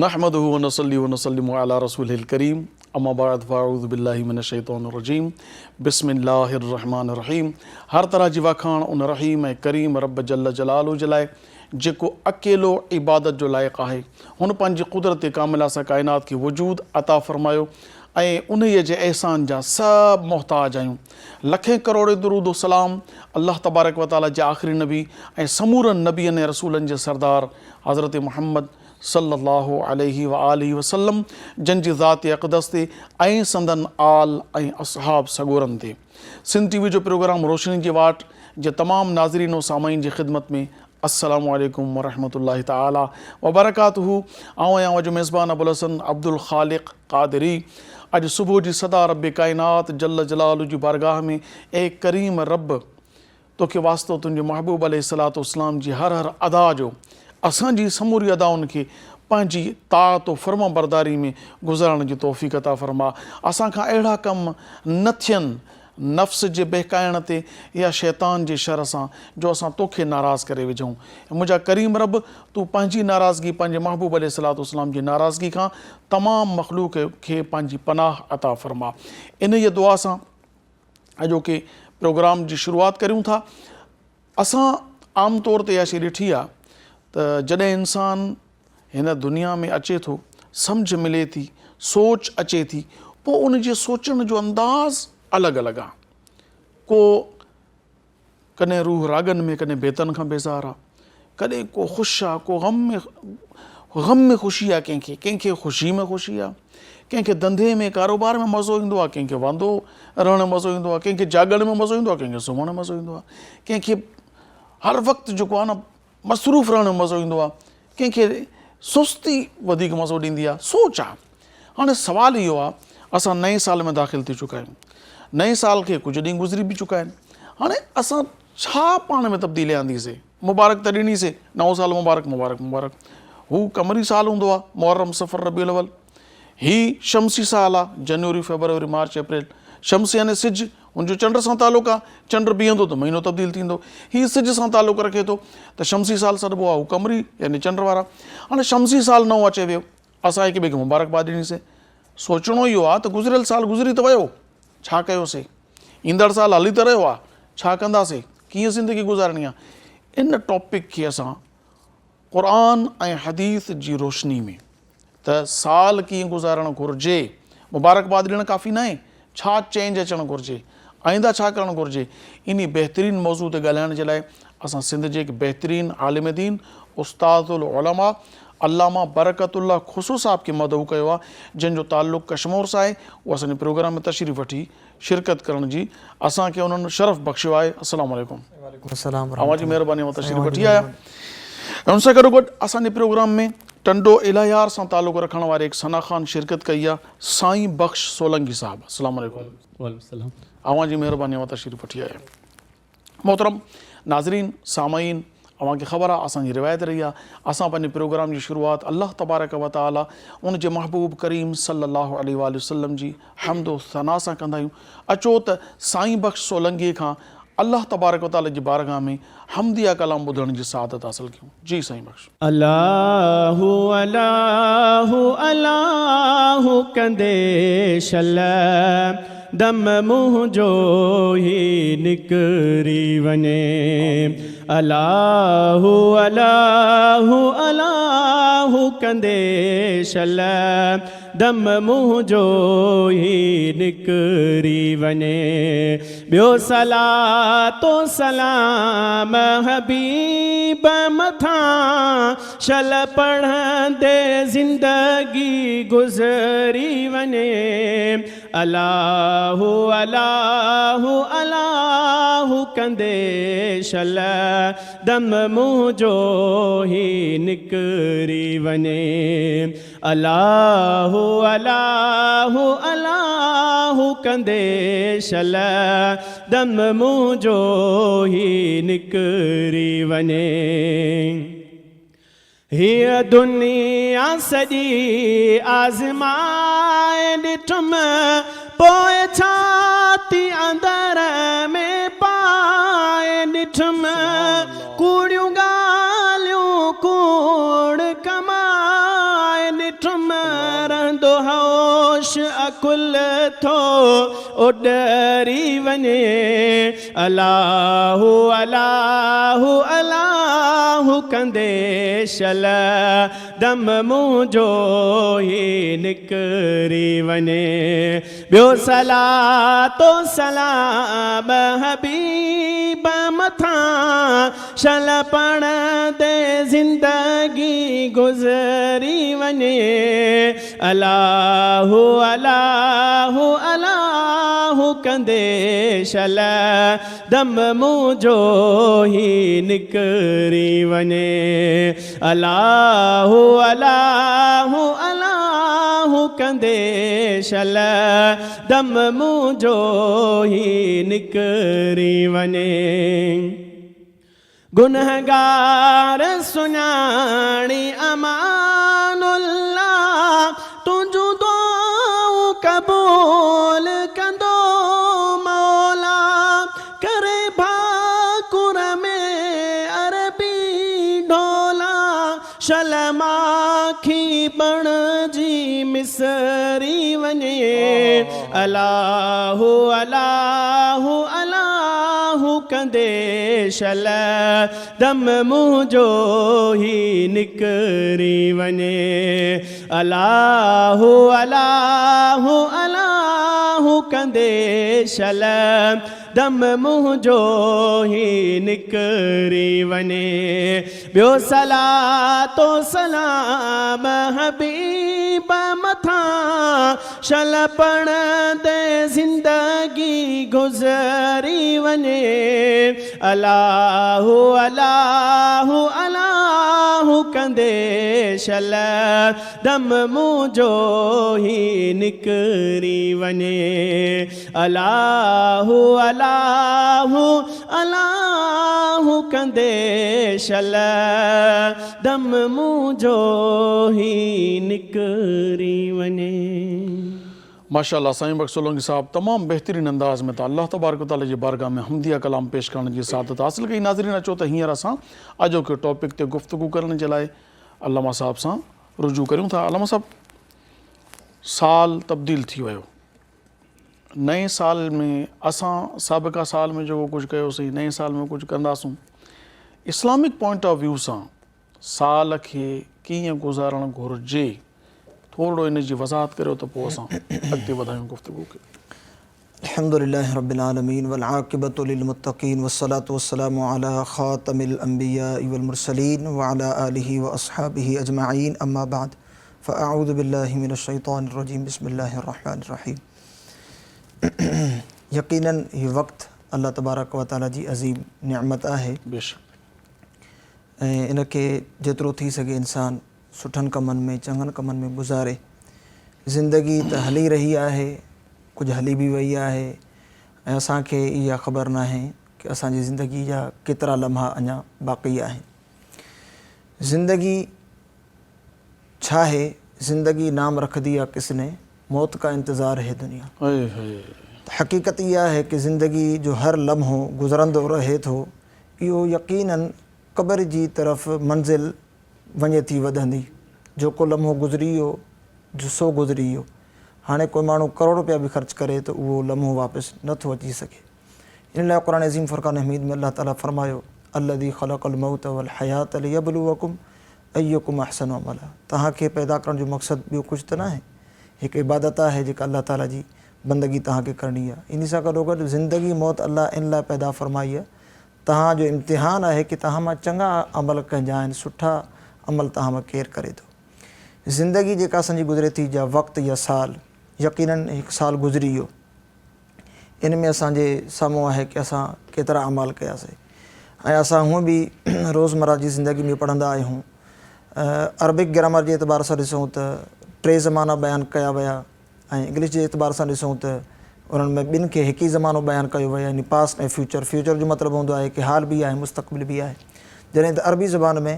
نحمده ونصلي ونسلم علي رسوله الڪريم اما بعد فاعوذ بالله من الشيطان الرجيم بسم الله الرحمن الرحيم هر طرح جي واکاڻ ان رحيم ۽ ڪريم رب جل جلاله جي لاء جيڪو اڪيلو عبادت جو لائق آهي. هن پنهنجي قدرت ڪامله سان ڪائنات کي وجود عطا فرمايو ۽ انهيء جي احسان جا سڀ محتاج آهيون. لکين ڪروڙين درود و سلام الله تبارڪ و تعالي جي آخري نبي ۽ سمورن نبين ۽ رسولن جي سردار حضرت محمد صلّي اللّٰه عليه واٰله وسلّم جن جي ذات اقدس تي ۽ سندن آل ۽ اصحاب سڳورن تي. سنڌ ٽي وي جو پروگرام روشني جي واٽ جي تمام ناظرين و سامعين جي خدمت ۾ السلام عليڪم ورحمة الله تعالٰي وبرڪاته. آئون آهيان اوهان جو ميزبان ابوالحسن عبدالخالق قادري. اڄ صبح جي صدا رب ڪائنات جل جلاله جي بارگاهه ۾ اي ڪريم رب! توکي واسطو تنهنجي محبوب عليه الصلوة والسلام جي هر هر ادا جو، اسان جي سموري ادائن کي پنهنجي طاعت و فرمانبرداري ۾ گذارڻ جي توفيق عطا فرما. اسان کان اهڙا ڪم نه ٿين نفس جي بهڪائڻ تي يا شيطان جي شر سان جو اسان توکي ناراض ڪري وجهون. اي منهنجا ڪريم رب! تون پنهنجي ناراضگي پنهنجي محبوب عليه الصلوة والسلام جي ناراضگي کان تمام مخلوق کي پنهنجي پناهه عطا فرما. انهيء دعا سان. اڄوڪي پروگرام جي شروعات ڪريون ٿا. اسان عام طور تي اها شيء ڏٺي آهي ته جڏهن انسان هن دنيا ۾ اچي ٿو، سمجهه ملي ٿي، سوچ اچي ٿي، پوء ان جي سوچڻ جو انداز الڳ الڳ آهي. ڪو ڪڏهن روح راڳن ۾ ڪڏهن بيتن کان بيزار آ، ڪڏهن ڪو خوش آ، ڪو غم ۾ غم ۾ خوشي آ ڪنهن کي، ڪنهن کي خوشي ۾ خوشي آ، ڪنهن کي ڌنڌي ۾ ڪاروبار ۾ مزو ايندو آ، ڪنهن کي واندو رهڻ ۾ مزو ايندو آ، ڪنهن کي جاڳڻ ۾ مزو ايندو آ، ڪنهن کي سمهڻ ۾ مزو ايندو آ، ڪنهن کي هر وقت جيڪو آ نه مصروف رهڻ ۾ مزو ايندو آ، ڪنهن کي سستي وڌيڪ مزو ڏيندي آ، سوچ آ. هاڻي سوال اهو آ اسان نئين سال ۾ داخل ٿي چڪا آهيون، نئين سال کي ڪجهه ڏينهن گذري به چڪا آهن، هاڻي اسان ڇا پاڻ ۾ تبديلي آندي سي؟ مبارڪ ته ڏني سي، نئون سال مبارڪ مبارڪ مبارڪ. هو قمري سال هوندو آ، محرم صفر ربيع الاول. هي شمسي سال آ، جنوري فيبروري مارچ اپريل. شمس يعني سج، ان جو چنڊ سان تعلق آ، چنڊ بيهندو ته مهينو تبديل ٿيندو. هي سج سان تعلق رکي ٿو ته شمسي سال سڏبو آ، هو قمري يعني چنڊ وارا. هاڻي شمسي سال نئون اچي ويو، اسان هڪ ٻئي کي مبارڪباد ڏني سي. سوچڻو اهو آ ته گذريل سال گذري ته ويو، ڇا ڪيوسي؟ ايندڙ سال هلي ته رهيو آ، ڇا ڪنداسي؟ ڪيئن زندگي گذارڻي آ؟ ان ٽاپڪ کي اسان قرآن ۽ حديث جي روشني ۾ ته سال ڪيئن گذارڻ گهرجي، مبارڪباد ڏيڻ ڪافي ناهي، ڇا چينج اچڻ گهرجي، آئنده ڇا ڪرڻ گهرجي، انهي بهترين موضوع تي ڳالهائڻ جي لاء اسان سنڌ جي هڪ بهترين عالم دين استاد العلماء علامه برڪت الله کوسو صاحب کي مدعو ڪيو آهي، جنهن جو تعلق ڪشمور سان آهي، هو اسان جي پروگرام ۾ تشريف وٺي شرڪت ڪرڻ جي اسان کي انهن شرف بخشيو آهي. السلام عليڪم. وعليڪم السلام اوهان جي مهرباني اوهان تشريف وٺي آيا. ۽ ان سان گڏوگڏ اسان جي پروگرام ۾ ٽنڊو الهيار سان تعلق رکڻ واري هڪ ثنا خان شرڪت ڪئي آهي سائين بخش سولنگي صاحب. السلام عليڪم. وعليڪم السلام. اوهان جي مهرباني اوهان تشريف وٺي آيا. محترم ناظرين سامعين اوهان کي خبر آهي اسان جي روايت رهي آهي اسان پنهنجي پروگرام جي شروعات الله تبارڪ و تعالي ان جي محبوب ڪريم صلي الله عليه واٰله وسلم جي حمد و ثنا سان ڪندا آهيون اچو ته سائين بخش سولنگي کان الله تبارڪ و تعالي جي بارگاهه ۾ حمديه ڪلام ٻڌڻ جي سعادت حاصل ڪيون جي سائين بخش. الله الله الله ڪندي شل دم منهنجو هي نڪري وڃي الله الله الله ڪندي شل دم منهنجو هي نڪري وڃي. ٻيو صلات و سلام حبيب مٿان شل پڙهندي زندگي گذري وڃي. الله الله الله ڪندي شل دم منهنجو هي نڪري وڃي. الله الله الله ڪندي شل دم منهنجو هي نڪري وڃي. هيء دنيا سڄي آزمائي ڏٺم پوء ڇاتي اندر ۾ پائي ڏٺم ڪوڙيون ڳالهيون ڪوڙ ڪمائي ڏٺم. ٿو اڏري وڃي. الله الله الله ڪندي شل دم منهنجو هي نڪري وڃي. ٻيو صلات و سلام حبيب مٿان شل پڙهندي زندگي گذري وڃي. الله الله الله ڪندي شل دم منهنجو هي نڪري وڃي. الله الله الله ڪندي شل دم منهنجو هي نڪري وڃي. گنهگار سڃاڻي امان الله تنهنجون دعائون قبول ڪندو مولا ڪري ڀاڪر ۾ عربي ڍولا شل ماکي بڻجي مصري وڃي. الله الله الله ڪندي شل دم منهنجو هي نڪري وڃي. الله الله الله ڪندي شل دم منهنجو هي نڪري وڃي. ٻيو صلات و سلام حبيب مٿان شل پڙهندي زندگي گذري وڃي. الله الله الله ڪندي شل دم منهنجو هي نڪري وڃي. الله الله الله ڪندي شل دم منهنجو هي نڪري وڃي. ماشاء الله سائين بخش سولنگي صاحب تمام بهترين انداز ۾ ته الله تبارڪ و تعالي جي بارگاھ ۾ حمديه ڪلام پيش ڪرڻ جي سعادت حاصل ڪئي ناظرين اچو ته هينئر اسان اڄوڪي ٽاپڪ تي گفتگو ڪرڻ جي لاء علامه صاحب سان رجوع ڪريون ٿا علامه صاحب سال تبديل ٿي ويو نئين سال ۾ اسان سابقه سال ۾ جيڪو ڪجهه ڪيوسين نئين سال ۾ ڪجهه ڪنداسون اسلامڪ پوائنٽ آف ويو سان سال کي ڪيئن گذارڻ گهرجي ٿورڙو ان جي وضاحت ڪريو ته پوء اسان اڳتي وڌايون گفتگو کي. الحمد لله رب العالمين والعاقبة للمتقين والصلاة والسلام علي خاتم الانبياء والمرسلين وعلي آله واصحابه اجمعين اما بعد فاعوذ بالله من الشيطان الرجيم بسم الله الرحمن الرحيم يقيناً هي وقت الله تبارڪ وتعالي جي عظيم نعمت آهي بيشڪ ۽ ان کي جيترو ٿي سگهي انسان سٺن ڪمن ۾ چڱن ڪمن ۾ گذاري. زندگي ته هلي رهي آهي، ڪجهه هلي به وئي آهي ۽ اسان کي اها خبر ناهي ڪه اسان جي زندگي جا ڪيترا لمحا اڃا باقي آهن. زندگي ڇا هي؟ زندگي نام رک ديا ڪس ني، موت ڪا انتظار هي دنيا. ته حقيقت اها آهي ڪه زندگي جو هر لمحو گذرندو رهي ٿو، اهو يقيناً قبر جي طرف منزل وڃي ٿي وڌندي. جيڪو لمحو گذري ويو سو گذري ويو. هاڻي ڪوئي ماڻهو ڪروڙ روپيا به خرچ ڪري ته اهو لمحو واپس نه ٿو اچي سگهي. ان لاء قرآن عظيم فرقان حميد ۾ الله تعاليٰ فرمايو، الذي خلق الموت والحياة ليبلوڪم ايڪم احسن عملا توهان کي پيدا ڪرڻ جو مقصد ٻيو ڪجهه ته ناهي، هڪ عبادت آهي جيڪا الله تعاليٰ جي بندگي توهان کي ڪرڻي آهي. انهي سان گڏوگڏ زندگي موت الله ان لاء پيدا فرمائي آهي توهان جو امتحان آهي ڪي توهان مان چڱا عمل ڪنهن جا آهن، سٺا عمل توهان مان ڪير ڪري ٿو. زندگي جيڪا اسان جي گذري ٿي جا وقت يا سال، يقيناً هڪ سال گذري ويو، ان ۾ اسان جي سامهون آهي ڪي اسان ڪيترا اعمال ڪياسي ۽ اسان هونء به روزمره جي زندگي ۾ پڙهندا آهيون. عربڪ گرامر جي اعتبار سان ڏسون ته ٽي زمانا بيان ڪيا ويا. ۽ انگلش جي اعتبار سان ڏسون ته انهن ۾ ٻن کي هڪ ئي زمانو بيان ڪيو ويو يعني پاسٽ ۽ فيوچر فيوچر جو مطلب هوندو آهي ڪي حال به آهي مستقبل به آهي جڏهن ته عربي زبان ۾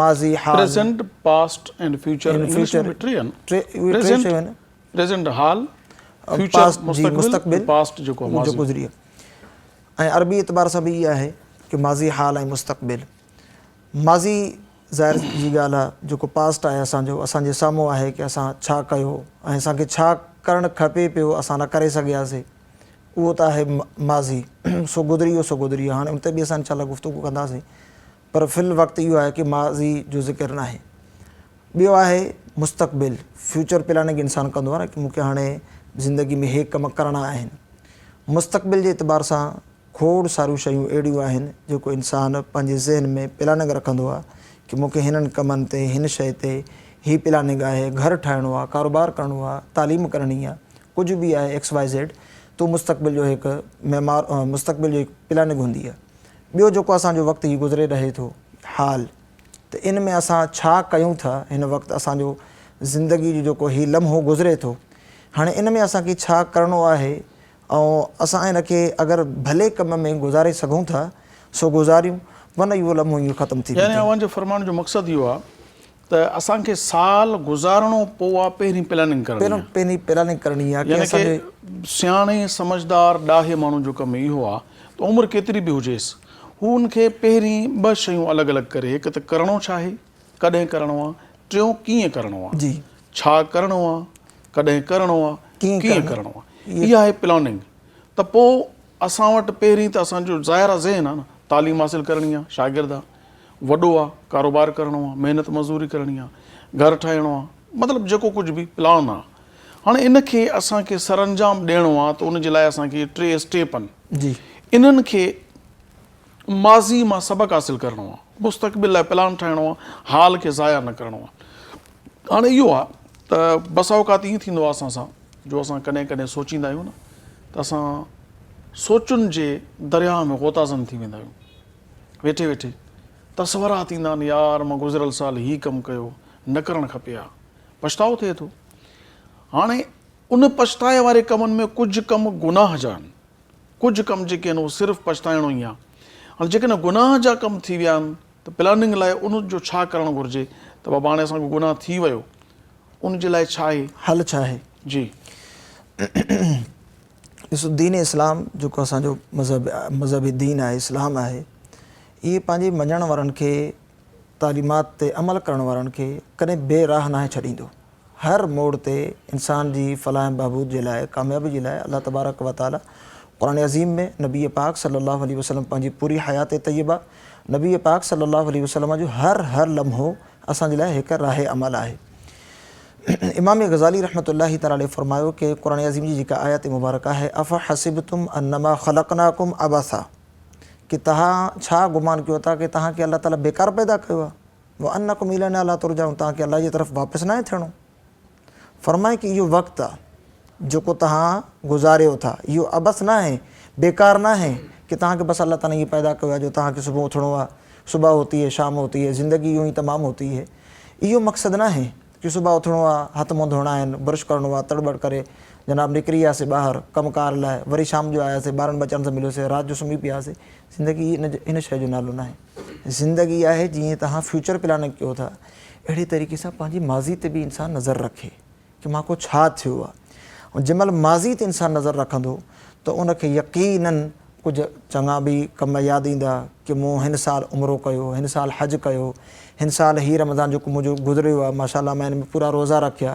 ماضي حال present past and future English ۾ به ٽي آهن ٽي اهي ٽي شيون آهن پريزنٽ حال فيوچر مستقبل پاسٽ جيڪو ماضي گذري ۽ عربي اعتبار سان به اها آهي ڪي ماضي حال ۽ مستقبل ماضي ظاهر جي ڳالهه آ جيڪو پاسٽ آهي اسان جو اسان جي سامهون آهي ڪي اسان ڇا ڪيو ۽ اسان کي ڇا ڪرڻ کپي پيو اسان نه ڪري سگهياسي اهو ته آهي ماضي سو گذري ويو سو گذري ويو هاڻي ان تي به اسان انشاء الله گفتگو ڪنداسين پر في الوقت اهو آهي ڪي ماضي جو ذڪر ناهي. ٻيو آهي مستقبل، فيوچر پلاننگ انسان ڪندو آهي نه ڪي مون کي هاڻي زندگي ۾ هي ڪم ڪرڻا آهن. مستقبل جي اعتبار سان کوڙ ساريون شيون اهڙيون آهن جيڪو انسان پنهنجي ذهن ۾ پلاننگ رکندو آهي ڪي مون کي هنن ڪمن تي هن شيء تي هي پلاننگ آهي، گهر ٺاهڻو آهي، ڪاروبار ڪرڻو آهي، تعليم ڪرڻي آهي، ڪجهه به آهي ايڪس وائي زيڊ تو مستقبل جو هڪ معمار مستقبل جو هڪ پلاننگ هوندي آهي. ٻيو جيڪو اسان جو وقت هي گذري رهي ٿو حال ته ان ۾ اسان ڇا ڪيون ٿا هن وقت اسان جو زندگي جو جيڪو هي لمحو گذري ٿو هاڻي ان ۾ اسان کي ڇا ڪرڻو آهي ۽ اسان ان کي اگر ڀلي ڪم ۾ گذاري سگهون ٿا سو گذاريون ورنه اهو لمحو ائين ختم ٿي يعني ويندو. اوهان جي فرمائڻ جو مقصد اهو آهي ته اسان کي سال گذارڻو پو آ پهرين پلاننگ ڪرڻي آ. پهرين پلاننگ ڪرڻي آ يعني ڪي سياڻي سمجهدار ڏاهي ماڻهو جو ڪم اهو آ ته عمر ڪيتري به هجيس هو ان کي پهرين ٻه شيون الڳ الڳ ڪري هڪ ته ڪرڻو ڇا آهي ڪڏهن ڪرڻو آ ٽيون ڪيئن ڪرڻو آ جي ڇا ڪرڻو آ ڪڏهن ڪرڻو آ ڪيئن ڪرڻو آ اها آهي پلاننگ ته پو اسان وٽ پهرين ته اسان جو ظاهر آ ذهن آ نه تعليم حاصل ڪرڻي آ شاگرد آ وڏو آ، ڪاروبار ڪرڻو آ، محنت مزدوري ڪرڻي آ، گهر ٺاهڻو آ، مطلب جيڪو ڪجهه به پلان آ. هاڻي ان کي اسان کي سرانجام ڏيڻو آ ته ان جي لاء اسان کي ٽي اسٽيپ آهن. جي. انهن کي ماضي مان سبق حاصل ڪرڻو آ، مستقبل لاء پلان ٺاهڻو آ، حال کي ضايع نه ڪرڻو آ. هاڻي اهو آ ته بسا اوقات ائين ٿيندو آ اسان سان جو اسان ڪڏهن ڪڏهن سوچيندا آهيون نه ته اسان سوچن جي درياهه ۾ غوطا زن ٿي ويندا آهيون. ويٺي ويٺي تصورات ايندا آهن يار مان گذريل سال هي ڪم ڪيو نه ڪرڻ کپي ها پڇتاء ٿئي ٿو هاڻي ان پڇتاء واري ڪمن ۾ ڪجهه ڪم گناهه جا آهن ڪجهه ڪم جيڪي آهن اهو صرف پڇتائڻو ئي آهي هاڻي جيڪڏهن گناهه جا ڪم ٿي ويا آهن ته پلاننگ لاء ان جو ڇا ڪرڻ گهرجي ته بابا هاڻي اسان کان گناهه ٿي ويو ان جي لاء ڇا آهي؟ حل ڇا آهي؟ جي. ڏسو دين اسلام جيڪو اسان جو مذهب مذهبي دين آهي اسلام آهي اهي پنهنجي مڃڻ وارن کي تعليمات تي عمل ڪرڻ وارن کي ڪڏهن بي راهه ناهي ڇڏيندو هر موڙ تي انسان جي فلاح ۽ بهبود جي لاء ڪاميابي جي لاء الله تبارڪ و تعالي قرآن عظيم ۾ نبي پاڪ صلي الله عليه وسلم پنهنجي پوري حيات طيبه نبي پاڪ صلي الله عليه وسلم جو هر هر لمحو اسان جي لاء هڪ راهه عمل آهي امام غزالي رحمة الله تعالٰي عليه فرمايو ڪه قرآن عظيم جي جيڪا آيت مبارڪه آهي افحسبتم انما خلقناڪم عبثا ڪه توهان ڇا گمان ڪيو ٿا ڪه توهان کي الله تعالٰي بيڪار پيدا ڪيو آهي وانڪم الينا لا ترجعون توهان کي الله جي طرف واپس ناهي ٿيڻو فرمائي ڪه اهو وقت آهي جيڪو توهان گذاريو ٿا اهو عبث ناهي بيڪار ناهي ڪه توهان کي بس الله تعالٰي ائين پيدا ڪيو آهي جو توهان کي صبح اٿڻو آهي صبح هوتي هي شام هوتي هي زندگي يون هي تمام هوتي هي اهو مقصد ناهي ڪي صبح اٿڻو آ، هٿ منهن ڌوئڻا آهن، برش ڪرڻو آ، تڙ ٻڙ ڪري جناب نڪري وياسي ٻاهر ڪم ڪار لاء، وري شام جو آياسي، ٻارن ٻچن سان مليوسي، رات جو سمهي پياسي، زندگي ان شيء جو نالو ناهي. زندگي آهي جيئن توهان فيوچر پلاننگ ڪيو ٿا، اهڙي طريقي سان پنهنجي ماضي تي به انسان نظر رکي ڪي مان ڪو ڇا ٿيو آ. ۽ جنهن مهل ماضي تي انسان نظر رکندو ته ان کي يقيناً ڪجهه چڱا به ڪم ياد ايندا ڪي مون هن سال عمرو ڪيو، هن سال حج ڪيو، هن سال هي رمضان جيڪو منهنجو گذريو آهي ماشاء الله مان هن ۾ پورا روزا رکيا،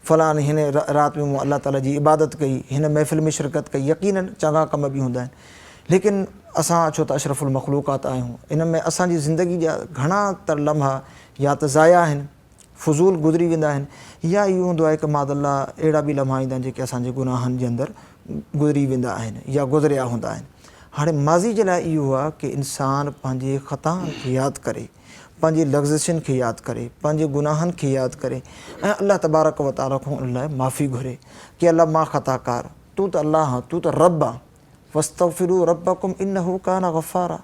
فلان هن رات ۾ مون الله تعالي جي عبادت ڪئي، هن محفل ۾ شرڪت ڪئي، يقيناً چڱا ڪم به هوندا آهن ليڪن اسان ڇو ته اشرف المخلوقات آهيون ان ۾ اسان جي زندگي جا گهڻا تر لمحا يا ته ضايع آهن، فضول گذري ويندا آهن يا اهو هوندو آهي ته معاذ الله اهڙا به لمحا ايندا آهن جيڪي اسان جي گناهن جي اندر گذري ويندا آهن يا گذريا هوندا آهن. هاڻي ماضي جي لاء اهو آهي ڪي انسان پنهنجي خطائن کي ياد ڪري، پنهنجي لغزشن کي ياد ڪري، پنهنجي گناهن کي ياد ڪري ۽ الله تبارڪ و تعالي کان ان لاء معافي گهري ڪي الله مان خطاڪار، تون ته الله آن، تون ته رب آن، واستغفروا ربکم انه ڪان غفارا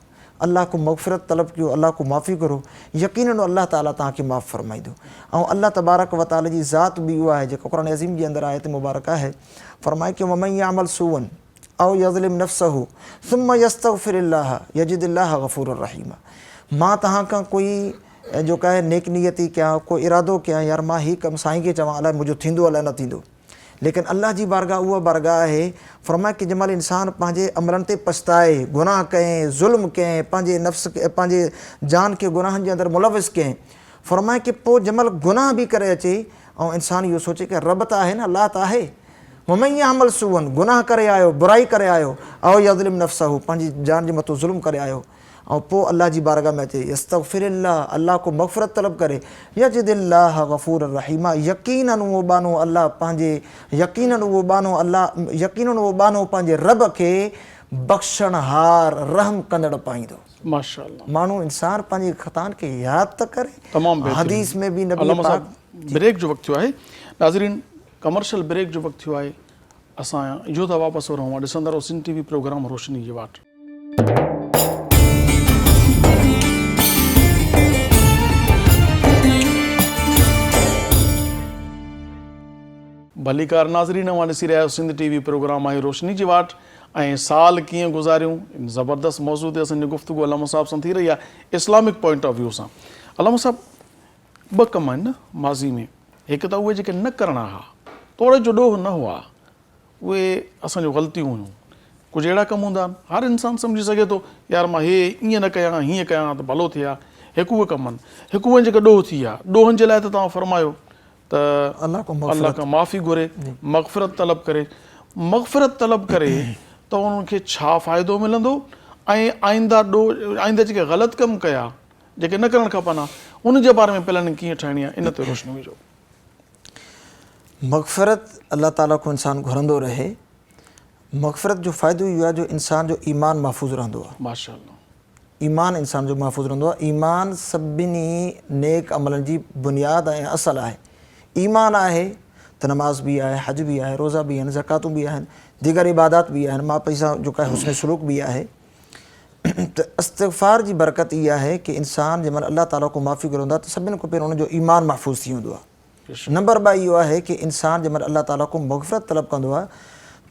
الله کان مغفرت طلب ڪيو، الله کان معافي گهرو، يقيناً الله تعالي توهان کي معاف فرمائيندو. ۽ الله تبارڪ و تعالي جي ذات به اها آهي جيڪا قرآن عظيم جي اندر آيت مبارڪ آهي، فرمائي ڪي ومن يعمل سوءا او يظلم نفسه ثم يستغفر الله يجد الله غفورا رحيما مان توهان کان ڪوئي جو ڪا نيڪ نيتي ڪيان ڪو ارادو ڪيان يار مان هي ڪم سائين کي چوان الائي منهنجو ٿيندو الائي نه ٿيندو ليڪن الله جي بارگاهه اها بارگاهه آهي، فرمائي ڪي جنهن مهل انسان پنهنجي عملن تي پڇتائي، گناهه ڪئين، ظلم ڪئين، پنهنجي نفس کي، پنهنجي جان کي گناهن جي اندر ملوث ڪئين، فرمائي ڪي پوء جنهن مهل گناهه به ڪري اچي ۽ انسان اهو سوچي ڪي رب ته آهي نه، الله ته آهي، ومن يعمل سوءا گناهه ڪري آيو، برائي ڪري آيو، او يظلم نفسه پنهنجي جان جي مٿو ظلم ڪري آيو ۽ پوء الله جي بارگاهه ۾ اچي يستغفر الله الله کان مغفرت طلب ڪري يجد الله غفورا رحيما يقيناً اهو ٻانهو الله پنهنجي يقيناً اهو ٻانهو الله يقيناً اهو ٻانهو پنهنجي رب کي بخشڻهار رحم ڪندڙ پائيندو. ماشاءالله. ماڻهو انسان پنهنجي خطائن کي ياد ته ڪري. تمام بهترين. حديث ۾ به نبي علامه پاڪ. صاحب بريڪ جو وقت ٿيو آهي ناظرين ڪمرشل بريڪ جو وقت ٿيو آهي اسان اجهو ٿا واپس ورون اوهان ڏسندا رهو سنڌ ٽي وي پروگرام روشني جي واٽ. ڀليڪار ناظرين اوهان ڏسي رهيا آهيو سنڌ ٽي وي پروگرام آهي روشني جي واٽ ۽ سال ڪيئن گذاريون ان زبردست موضوع تي اسان جي گفتگو علامه صاحب سان ٿي رهي آهي اسلامڪ پوائنٽ آف ويو سان علامه صاحب ٻه ڪم آهن نه ماضي ۾ هڪ ته اهي جيڪي نه ڪرڻا ها توڙي جو ڏوهه نه هئا اهي اسان جون غلطيون هيون ڪجهه اهڙا ڪم هوندا آهن هر انسان سمجهي سگهي ٿو يار مان هي ائين نه ڪيان هيئن ڪيان ها ته ڀلو ٿئي ها هڪ اهي ڪم آهن هڪ اهي جيڪي ڏوهه ٿي ويا ڏوهن جي لاء ته توهان فرمايو ته الله کان معافي گهري مغفرت طلب ڪري مغفرت طلب ڪري ته انهن کي ڇا فائدو ملندو ۽ آئنده ڏوهه آئنده جيڪي غلط ڪم ڪيا جيڪي نه ڪرڻ کپن ها ان جي باري ۾ پلاننگ ڪيئن ٺاهڻي آهي ان تي روشني وجهو. مغفرت الله تعالي کان انسان گهرندو رهي مغفرت جو فائدو اهو آهي جو انسان جو ايمان محفوظ رهندو آهي. ماشاء الله. ايمان انسان جو محفوظ رهندو آهي ايمان سڀني نيڪ عملن جي بنياد ۽ اصل آهي ايمان آهي ته نماز به آهي حج به آهي روزا به آهن زڪواتون به آهن ديگر عبادات به آهن ماء پيء سان جيڪا حسن سلوڪ به آهي ته استغفار جي برڪت اها آهي ڪي انسان جنهن مهل الله تعالي کان معافي گهرندو آهي ته سڀني کان پهريون ان جو ايمان محفوظ ٿي ويندو آهي نمبر ٻه اهو آهي ڪي انسان جنهن مهل الله تعالي کان مغفرت طلب ڪندو آهي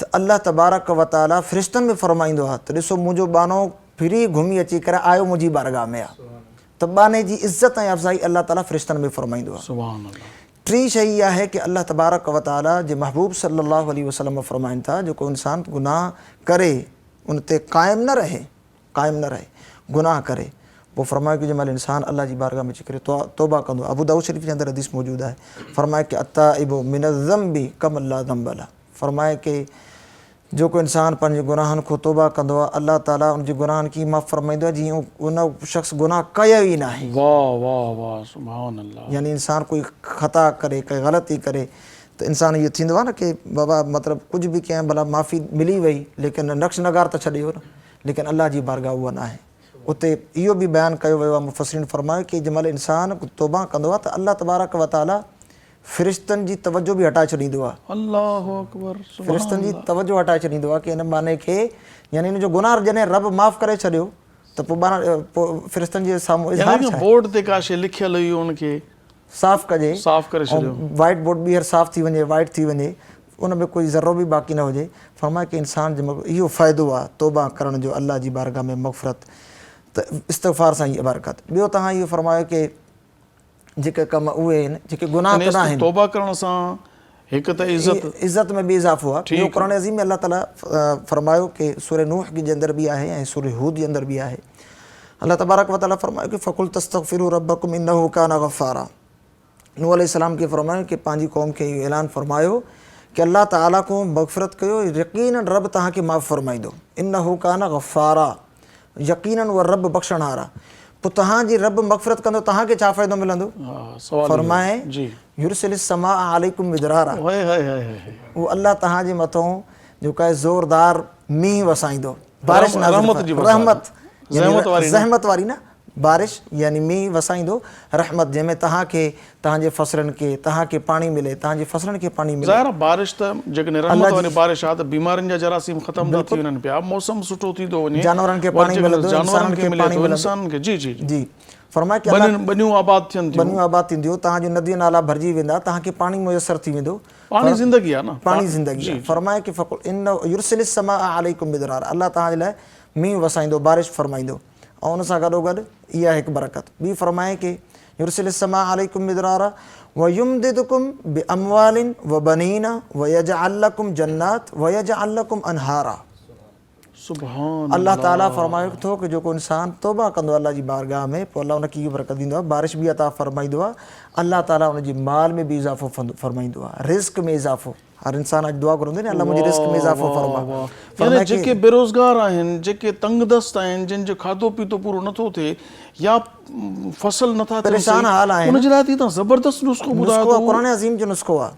ته الله تبارڪ و تعالي فرشتن ۾ فرمائيندو آهي ته ڏسو منهنجو ٻانهو ڦري گهمي اچي ڪري آيو منهنجي بارگاهه ۾ آهي ته ٻانهي جي عزت ۽ افزائي الله تعالي فرشتن ۾ فرمائيندو آهي. سبحان الله. ٽين شيء اها آهي ڪي الله تبارڪ و تعالي جي محبوب صلي الله عليه وسلم فرمائن ٿا جيڪو انسان گناهه ڪري ان تي قائم نه رهي، قائم نه رهي، گناهه ڪري، پوء فرمايو ڪي جنهن مهل انسان الله جي بارگاهه ۾ اچي ڪري توبه ڪندو، ابو دائود شريف جي اندر حديث موجود آهي، فرمايو ڪي التائب من الذنب ڪمن لا ذنب له، فرمايو ڪي جيڪو انسان پنهنجي گناهن کان توبه ڪندو آهي الله تعالي ان جي گناهن کي معاف فرمائيندو آهي جيئن ان شخص گناهه ڪيو ئي ناهي. واه واه واه سبحان الله. يعني انسان ڪوئي خطا ڪري ڪائي غلطي ڪري ته انسان اهو ٿيندو آهي نه ڪي بابا مطلب ڪجهه به ڪيائين ڀلا معافي ملي وئي ليڪن نقش نگار ته ڇڏي ويو نه ليڪن الله جي بارگاهه اها ناهي اتي اهو به بيان ڪيو ويو آهي مفسرين فرمايو ڪي جنهن مهل انسان توبه ڪندو آهي ته الله تبارڪ وتعالي فرشتن جي توجه به هٽائي ڇڏيندو آهي. الله اڪبر سبحان فرشتن جي توجه هٽائي ڇڏيندو آهي ڪي هن ٻانهي کي يعني هن جو گناهه جڏهن رب معاف ڪري ڇڏيو ته پوء ٻانها پوء فرشتن جي سامهون اظهار ڇا آهي؟ بورڊ تي ڪا شيء لکيل هئي ان کي صاف ڪجي صاف ڪري ڇڏيو ۽ وائيٽ بورڊ ٻيهر صاف ٿي وڃي وائيٽ ٿي وڃي ان ۾ ڪوئي ذرو به باقي نه هجي فرمايو ڪي انسان جي اهو فائدو آهي توبه ڪرڻ جو الله جي بارگاهه ۾ مغفرت ته استغفار سان هي برڪت ٻيو توهان اهو فرمايو ڪي جيڪي ڪم اهي آهن جيڪي گناهه ته ناهن. توبه ڪرڻ سان هڪ ته عزت. عزت ۾ به اضافو آهي. ٻيو قرآن عظيم ۾ الله تعالي فرمايو ڪي سوره نوح جي اندر به آهي ۽ سوره هود جي اندر به آهي. الله تبارڪ وتعالي فرمايو ڪي فقلت استغفروا ربڪم انه ڪان غفارا. نوح عليه السلام کي فرمايو ڪي پنهنجي قوم کي اهو اعلان فرمايو ڪي الله تعالي کان مغفرت ڪيو يقينا رب توهان کي معاف فرمائيندو. انه ڪان غفارا. يقيناً اهو رب بخشڻهار آهي. پوء توهان جي رب مغفرت ڪندو توهان کي ڇا فائدو ملندو؟ فرماء، يرسل السماء عليڪم مدرارا اهو الله توهان جي مٿون جيڪو آهي زوردار مينهن وسائيندو، بارش نازل رحمت يعني زحمت واري نه بارش يعني مينهن وسائيندو رحمت جنهن ۾ توهان کي توهان جي فصلن کي توهان کي پاڻي ملي توهان جي فصلن کي پاڻي ملي. ظاهر آهي بارش ته جيڪڏهن رحمت واري بارش آهي ته بيمارين جا جراثيم ختم ٿا ٿي وڃن پيا موسم سٺو ٿي ٿو وڃي جانورن کي پاڻي ملندو جانورن کي ملي ٿو انسانن کي جي جي جي فرمايو ڪي الله ٻنيون آباد ٿين ٿيون ٻنيون آباد ٿينديون توهان جون نديون نالا ڀرجي ويندا توهان کي پاڻي ميسر ٿي ويندو پاڻي زندگي آهي نه پاڻي زندگي آهي فرمايو ڪي فقل ان يرسل السماء عليڪم مدرارا الله توهان جي لاء مينهن وسائيندو بارش فرمائيندو ۽ ان سان گڏوگڏ اها هڪ برڪت ٻي فرمائي ڪي يرسل السماء عليڪم مدرارا ويمددڪم باموال وبنين ويجعل لڪم جنات ويجعل لڪم انهارا. سبحان الله تعالي فرمائي ٿو ڪي جيڪو انسان توبه ڪندو الله جي بارگاهه ۾ پوء الله ان کي اهو برڪت ڏيندو آهي بارش به عطا فرمائيندو آهي الله تعالي ان جي مال ۾ به اضافو فرمائيندو آهي رزق ۾ اضافو. هر انسان اڄ دعا گهرندو نه الله منهنجي رزق ۾ اضافو فرما. يعني جيڪي بيروزگار آهن، جيڪي تنگ دست آهن، جن جو کاڌو پيتو پورو نٿو ٿئي يا فصل نٿا ٿين پريشان حال آهن، ان جي لاء ته توهان زبردست نسخو ٻڌايو اٿو. قرآن عظيم جو نسخو آهي.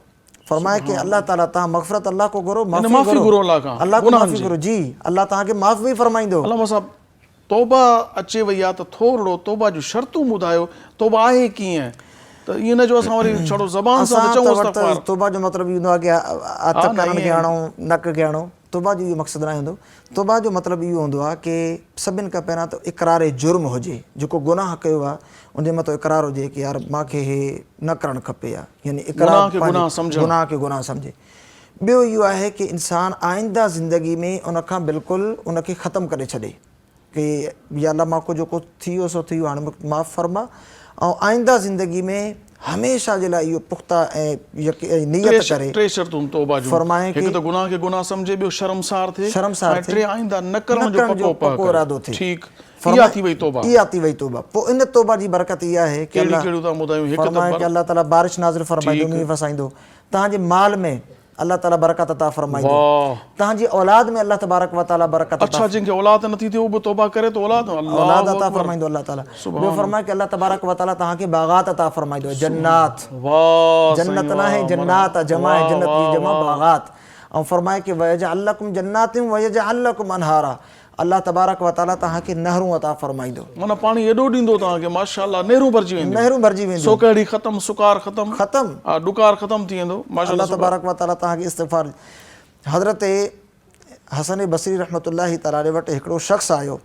فرمائي ڪي الله تعالي توهان مغفرت الله کان گهرو، معافي گهرو الله کان، الله کان معافي گهرو، جي الله توهان کي معاف به فرمائيندو. علامه صاحب توبه اچي وئي آ ته ٿورڙو توبه جون شرطون ٻڌايو، توبه آهي ڪيئن؟ ته ائين نه جو اسان وري ڇڙو زبان سان ته چئون استغفار. توبه جو مطلب اهو هوندو آهي ڪي هٿ ڪنن کي هڻون، نڪ کي هڻون، توبه جو اهو مقصد ناهي هوندو. توبه جو مطلب اهو هوندو آهي ڪي سڀن کان پهريان ته اقرار جرم هجي، جيڪو گناهه ڪيو آهي ان جي مٿان اقرار هجي ڪي يار مان کي هي نه ڪرڻ کپي ها، يعني اقرار گناهه کي گناهه سمجهي. ٻيو اهو آهي ڪي انسان آئنده زندگي ۾ ان کان بلڪل ان کي ختم ڪري ڇڏي ڪي يا الله مان ڪو جيڪو ٿي ويو سو ٿي ويو هاڻي مون کي معاف فرما ۽ آئنده زندگي ۾ هميشه جي لاء اهو پخته ۽ نيت ڪري ٽي شرطون توبه جون فرمائي هڪ ته گناهه کي گناهه سمجهي ٻيو شرمسار ٿئي شرمسار ۽ ٽي آئنده نه ڪرڻ جو پڪو ارادو ٿئي ٺيڪ اها ٿي وئي توبه اها ٿي وئي توبه پوء ان توبه جي برڪت اها آهي ڪي الله ڪهڙيون ڪهڙيون ٿا ٻڌايون هڪ ته فرمائي ڪي الله تعالي بارش نازل فرمائيندو مينهن وسائيندو توهان جي مال ۾ الله تعالي برڪت عطا فرمائيندو. توهان جي اولاد ۾ الله تبارڪ و تعالي برڪت عطا. اڇا جنهن کي اولاد نٿي ٿئي اهو به توبه ڪري ته اولاد الله اولاد عطا فرمائيندو الله تعالي. ٻيو فرمايو ڪي الله تبارڪ و تعالي توهان کي باغات عطا فرمائيندو جنات جنت ناهي جنات آهي جمع آهي جنت جي جمع باغات ۽ فرمايو ڪي ويجعل لڪم جنات ويجعل لڪم انهارا الله تبارڪ و تعالي توهان کي نهرون عطا فرمائيندو. معنيٰ پاڻي ايڏو ڏيندو توهان کي ماشاء الله نهرون ڀرجي وينديون. نهرون ڀرجي وينديون. سوڪهڙي ختم، سڪار ختم. ختم. ها ڏڪار ختم ٿي ويندو ماشاء الله تبارڪ و تعالي توهان کي استغفار حضرت حسن بصري رحمة الله تعالي عليه وٽ هڪڙو شخص آيو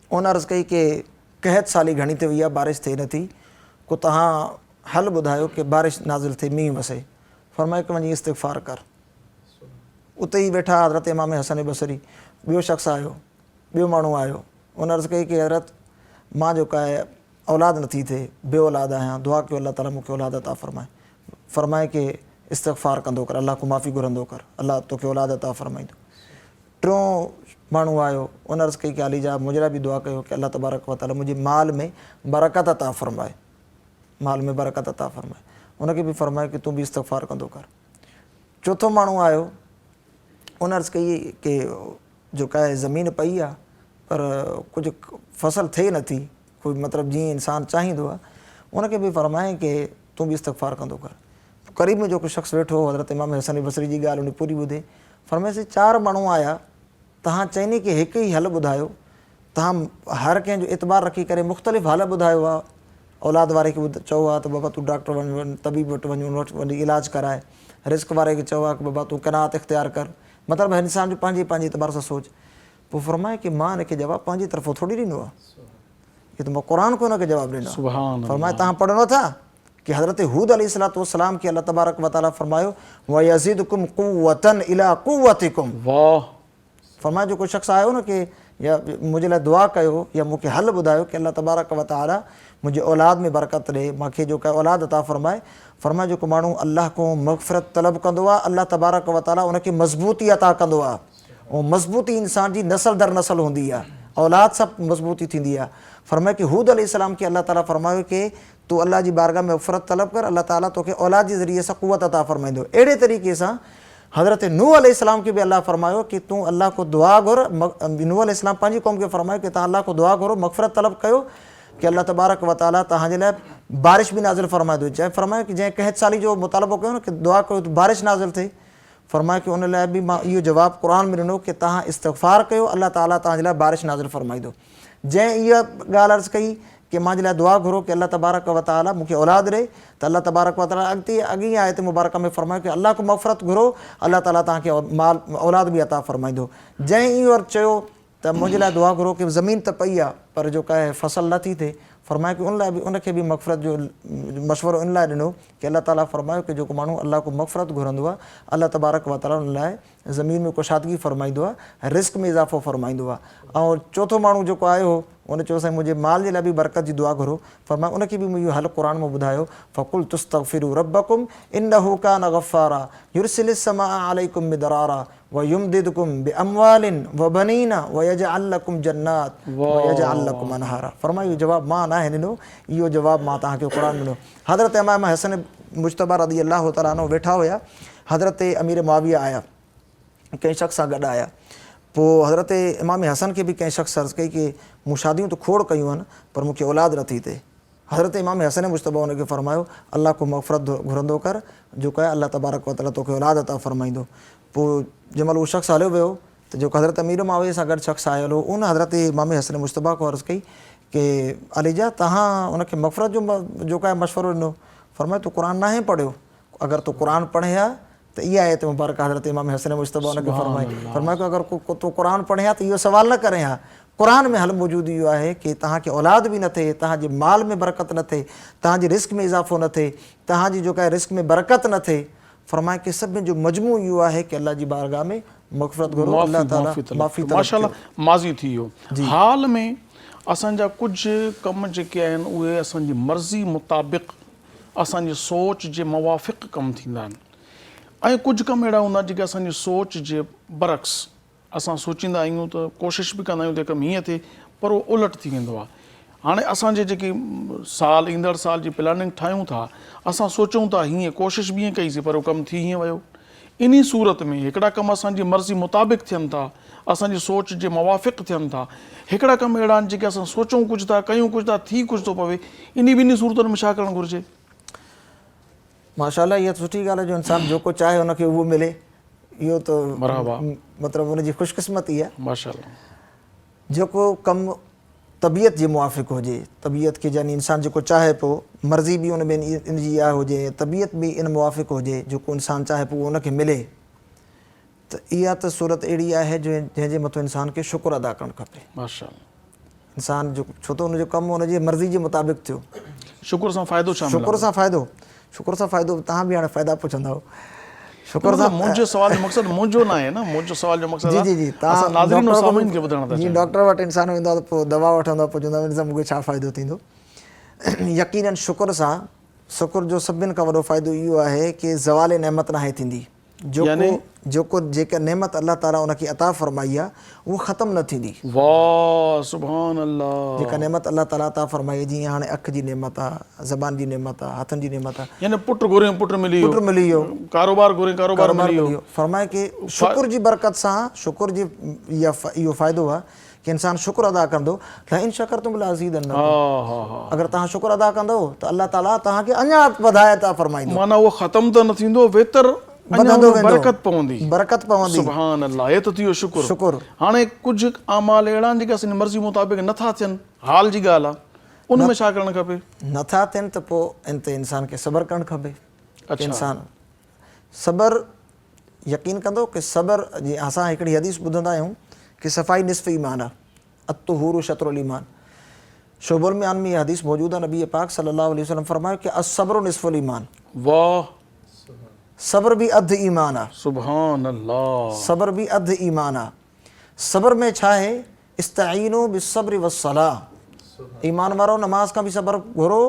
ان عرض ڪئي ڪي قحط سالي گهڻي ٿي وئي آهي بارش ٿئي نٿي ڪو توهان حل ٻڌايو ڪي بارش نازل ٿئي مينهن وسي فرمايو ڪي وڃي استغفار ڪر. اتي ئي ويٺا حضرت امام حسن بصري، ٻيو شخص آيو، ٻيو ماڻهو آيو، ان عرض ڪئي ڪي حضرت مان جو ڪا اولاد نٿي ٿئي، بي اولاد آهيان، دعا ڪيو الله تعالي مون کي اولاد عطا فرمائي. فرمائي ڪي استغفار ڪندو ڪر، الله کان معافي گهرندو ڪر، الله توکي اولاد عطا فرمائيندو. ٽيون ماڻهو آيو، ان عرض ڪئي ڪي عالي جا منهنجي لاء به دعا ڪيو ڪي الله تبارڪ و تعالي منهنجي مال ۾ برڪت عطا فرمائي، مال ۾ برڪت عطا فرمائي. ان کي به فرمائي ڪي تون به استغفار ڪندو ڪر. چوٿون ماڻهو آيو، ان عرض ڪئي ڪي جو ڪا زمين پئي آ پر ڪجهه فصل ٿئي نه ٿي، ڪوئي مطلب جيئن انسان چاهيندو آ، ان کي به فرمايائين ڪي تون به استغفار ڪندو ڪر. قريب ۾ جيڪو شخص ويٺو هو حضرت امام حسن بصري جي ڳالهه ان پوري ٻڌي، فرمايس چار ماڻهو آيا، توهان چئني کي هڪ ئي حل ٻڌايو، توهان هر ڪنهن جو اعتبار رکي ڪري مختلف حل ٻڌايو آ، اولاد واري کي چئو ها ته بابا تون ڊاڪٽر وڃ طبيب وٽ وڃ ان وٽ وڃي علاج ڪراء، رزق واري کي چئو ها ته بابا تون قناعت اختيار ڪر، مطلب هر انسان جو پنهنجي پنهنجي اعتبار سان سوچ. پوء فرمايو ڪي مان ان کي جواب پنهنجي طرفون ٿوري ڏنو آ، هي ته مان قرآن کان ان کي جواب ڏنو آ. فرمايو توهان پڙهو نٿا ڪي حضرت هود عليه الصلوة والسلام کي الله تبارڪ وتعالي فرمايو ويزدڪم قوة الي قوتڪم. واه. فرمايو جو ڪو شخص آيو نه ڪي يا منهنجي لاء دعا ڪيو يا مون کي حل ٻڌايو ڪي الله تبارڪ و تعالي منهنجي اولاد ۾ برڪت ڏي مان کي جو ڪا اولاد عطا فرمائي فرمايو جيڪو ماڻهو الله کان مغفرت طلب ڪندو آهي الله تبارڪ و تعالي ان کي مضبوطي عطا ڪندو آهي ۽ مضبوطي انسان جي نسل در نسل هوندي آهي اولاد سان مضبوطي ٿيندي آهي فرمايو ڪي هود عليه السلام کي الله تعالي فرمايو ڪي تون الله جي بارگاهه ۾ مغفرت طلب ڪر الله تعالي توکي اولاد جي ذريعي سان قوت عطا فرمائيندو اهڙي طريقي سان حضرت نوح عليه السلام کي به الله فرمايو ڪي تون الله کان دعا گهر نوح عليه السلام پنهنجي قوم کي فرمايو ڪي توهان الله کان دعا گهرو مغفرت طلب ڪيو ڪي الله تبارڪ و تعالي توهان جي لاء بارش به نازل فرمائيندو جنهن فرمايو ڪي جنهن قحط سالي جو مطالبو ڪيو نه ڪي دعا ڪيو ته بارش نازل ٿئي فرمايو ڪي ان لاء به مان اهو جواب قرآن ۾ ڏنو ڪي توهان استغفار ڪيو الله تعالي توهان جي لاء بارش نازل فرمائيندو جنهن اها ڳالهه عرض ڪئي ڪي مان جي لاء دعا گهرو ڪي الله تبارڪ و تعالي مون کي اولاد ڏئي ته الله تبارڪ و تعالي اڳتي اڳئين آيت مبارڪه ۾ فرمايو ڪي الله کان مغفرت گهرو الله تعالي توهان کي مال اولاد به عطا فرمائيندو جنهن اهو عرض چيو ته منهنجي لاء دعا گهرو ڪي زمين ته پئي آ پر جو ڪا فصل نه ٿي ٿئي فرمايو ڪي ان لاء به ان کي به مغفرت جو مشورو ان لاء ڏنو ڪي الله تعالي فرمايو ڪي جيڪو ماڻهو الله کان مغفرت گهرندو آ الله تبارڪ و تعالي ان لاء زمين ۾ ڪشادگي فرمائيندو آهي، رزق ۾ اضافو فرمائيندو آهي ۽ چوٿون ماڻهو جيڪو آيو هو ان چيو سائين منهنجي مال جي لاء به برڪت جي دعا گهرو، فرمايو ان کي به مون اهو حل قرآن مان ٻڌايو، فقلت استغفروا ربڪم انه ڪان غفارا يرسل السماء عليڪم مدرارا ويمددڪم باموال وبنين ويجعل لڪم جنات ويجعل لڪم انهارا فرمايو اهو جواب مان ناهي ڏنو اهو جواب مان توهان کي قرآن ۾ ڏنو. حضرت امام حسن مجتبيٰ رضي الله تعالٰي عنه ويٺا هيا. حضرت امير معاويه آيا ڪنهن شخص سان گڏ آيا پوء حضرت امام حسن کي به ڪنهن شخص عرض ڪئي ڪي مون شاديون ته کوڙ ڪيون آهن پر مون کي اولاد نٿي ٿئي. حضرت امام حسن مجتبيٰ ان کي فرمايو، الله کان مغفرت گهرندو ڪر جو ڪه الله تبارڪ و تعاليٰ توکي اولاد عطا فرمائيندو. پوء جنهن مهل اهو شخص هليو ويو ته جيڪو حضرت امير معاويه سان گڏ شخص آيل هو ان حضرت امام حسن مجتبيٰ کان عرض ڪئي ڪي عليجا توهان ان کي مغفرت جو جو ڪه مشورو ڏنو. فرمايو تو قرآن ناهي پڙهيو اگر تو قرآن پڙهين ها ته اها آيت مبارڪه حضرت امام حسن مجتبيٰ ان کي فرمائي فرمايو ته اگر تو قرآن پڙهين ها ته اهو سوال نه ڪرين ها. قرآن ۾ حل موجود اهو آهي ڪي توهان کي اولاد به نه ٿئي، توهان جي مال ۾ برڪت نه ٿئي، توهان جي رزق ۾ اضافو نه ٿئي، توهان جي جيڪا رزق ۾ برڪت نه ٿئي. فرمايو ڪي سڀني جو مجموع اهو آهي ڪي الله جي بارگاهه ۾ مغفرت گهرو، الله تعاليٰ معافي طلب ماشاءالله ڪيو. ماضي ٿي ويو. حال ۾ اسان جا ڪجهه ڪم جيڪي آهن اهي اسان جي مرضي مطابق اسان جي سوچ جي موافق ڪم ٿيندا آهن ۽ ڪجهه ڪم اهڙا هوندا آهن جيڪي اسان جي سوچ جي برعڪس اسان سوچيندا آهيون ته ڪوشش به ڪندا آهيون ته ڪم هيئن ٿئي پر اهو الٽ ٿي ويندو آهي هاڻي اسان جي جيڪي سال ايندڙ سال جي پلاننگ ٺاهيون ٿا اسان سوچون ٿا هيئن ڪوشش به هيئن ڪئيسين پر اهو ڪم ٿي هيئن ويو انهي صورت ۾ هڪڙا ڪم اسان جي مرضي مطابق ٿين ٿا، اسان جي سوچ جي موافق ٿين ٿا. هڪڙا ڪم اهڙا آهن جيڪي اسان سوچون ڪجهه ٿا، ڪيون ڪجهه ٿا، ٿي ڪجهه ٿو پوي. انهي ٻنهي صورتن ۾ ڇا ڪرڻ گهرجي؟ ماشاء الله اها ته سٺي ڳالهه آهي جو انسان جيڪو چاهي ان کي اهو ملي اهو ته مرحبا مطلب ان جي خوش قسمتي آهي. ماشاء الله. جيڪو ڪم طبيعت جي موافق هجي، طبيعت کي يعني انسان جيڪو چاهي پيو، مرضي به ان ۾ ان جي اها هجي ۽ طبيعت به ان موافق هجي، جيڪو انسان چاهي پيو اهو ان کي ملي ته اها ته صورت اهڙي آهي جو جنهن جي مٿو انسان کي شڪر ادا ڪرڻ کپي. ماشاء الله. انسان جو ڇو ته ان جو ڪم ان جي مرضي جي مطابق ٿيو. شڪر سان فائدو ڇا ملندو؟ شڪر سان فائدو، شڪر سان فائدو توهان به هاڻي فائدا پڇندؤ. شڪر سان منهنجو سوال جو مقصد منهنجو ناهي نه منهنجو سوال جو مقصد جي جي جي اسان ناظرين و سامعين کي ٻڌائڻ ٿا چاهيون. جي ڊاڪٽر وٽ انسان ويندو آهي ته پوء دوا وٺندو آهي پوء چوندو آهي ان سان مون کي ڇا فائدو ٿيندو. يقينن شڪر سان شڪر جو سڀن کان وڏو فائدو اهو آهي ڪي زوال نعمت ناهي ٿيندي. جيڪو جيڪو جيڪا نعمت الله تعالي ان کي عطا فرمائي آهي اها ختم نه ٿيندي. واه سبحان الله. جيڪا نعمت الله تعالي عطا فرمائي آهي جيئن هاڻي اک جي نعمت آهي، زبان جي نعمت آهي، هٿن جي نعمت آهي. يعني پٽ گهرين پٽ ملي ويو. پٽ ملي ويو. ڪاروبار گهرين ڪاروبار ملي ويو. فرمائي ڪي شڪر جي برڪت سان شڪر جي اهو فائدو آهي ڪي انسان شڪر ادا ڪندو لئن شڪرتم لازيدنڪم اگر توهان شڪر ادا ڪندو ته الله تعالي توهان کي اڃا وڌائي عطا فرمائيندو. معنيٰ اهو ختم ته نه ٿيندو ويتر اڃا ان ۾ برڪت پوندي. برڪت پوندي. سبحان الله هي ته ٿي ويو شڪر. شڪر. هاڻي ڪجهه اعمال اهڙا آهن جيڪي اسان جي مرضي مطابق نه ٿا ٿين حال جي ڳالهه آهي ان ۾ ڇا ڪرڻ کپي؟ نه ٿا ٿين ته پوء ان تي انسان کي صبر ڪرڻ کپي. انسان صبر يقين ڪندو ڪي صبر جي اسان هڪڙي حديث ٻڌندا آهيون ڪي صفائي نصف ايمان آ الطهور شطر الايمان شعب الميان ۾ اها حديث موجود آ نبي پاڪ صلي الله عليه وسلم فرمايو ڪي الصبر نصف الايمان واه صبر به اڌ ايمان آ سبحان الله صبر به اڌ ايمان آ صبر ۾ ڇا آهي استعينوا بالصبر والصلاه ايمان وارو نماز کان به صبر گهرو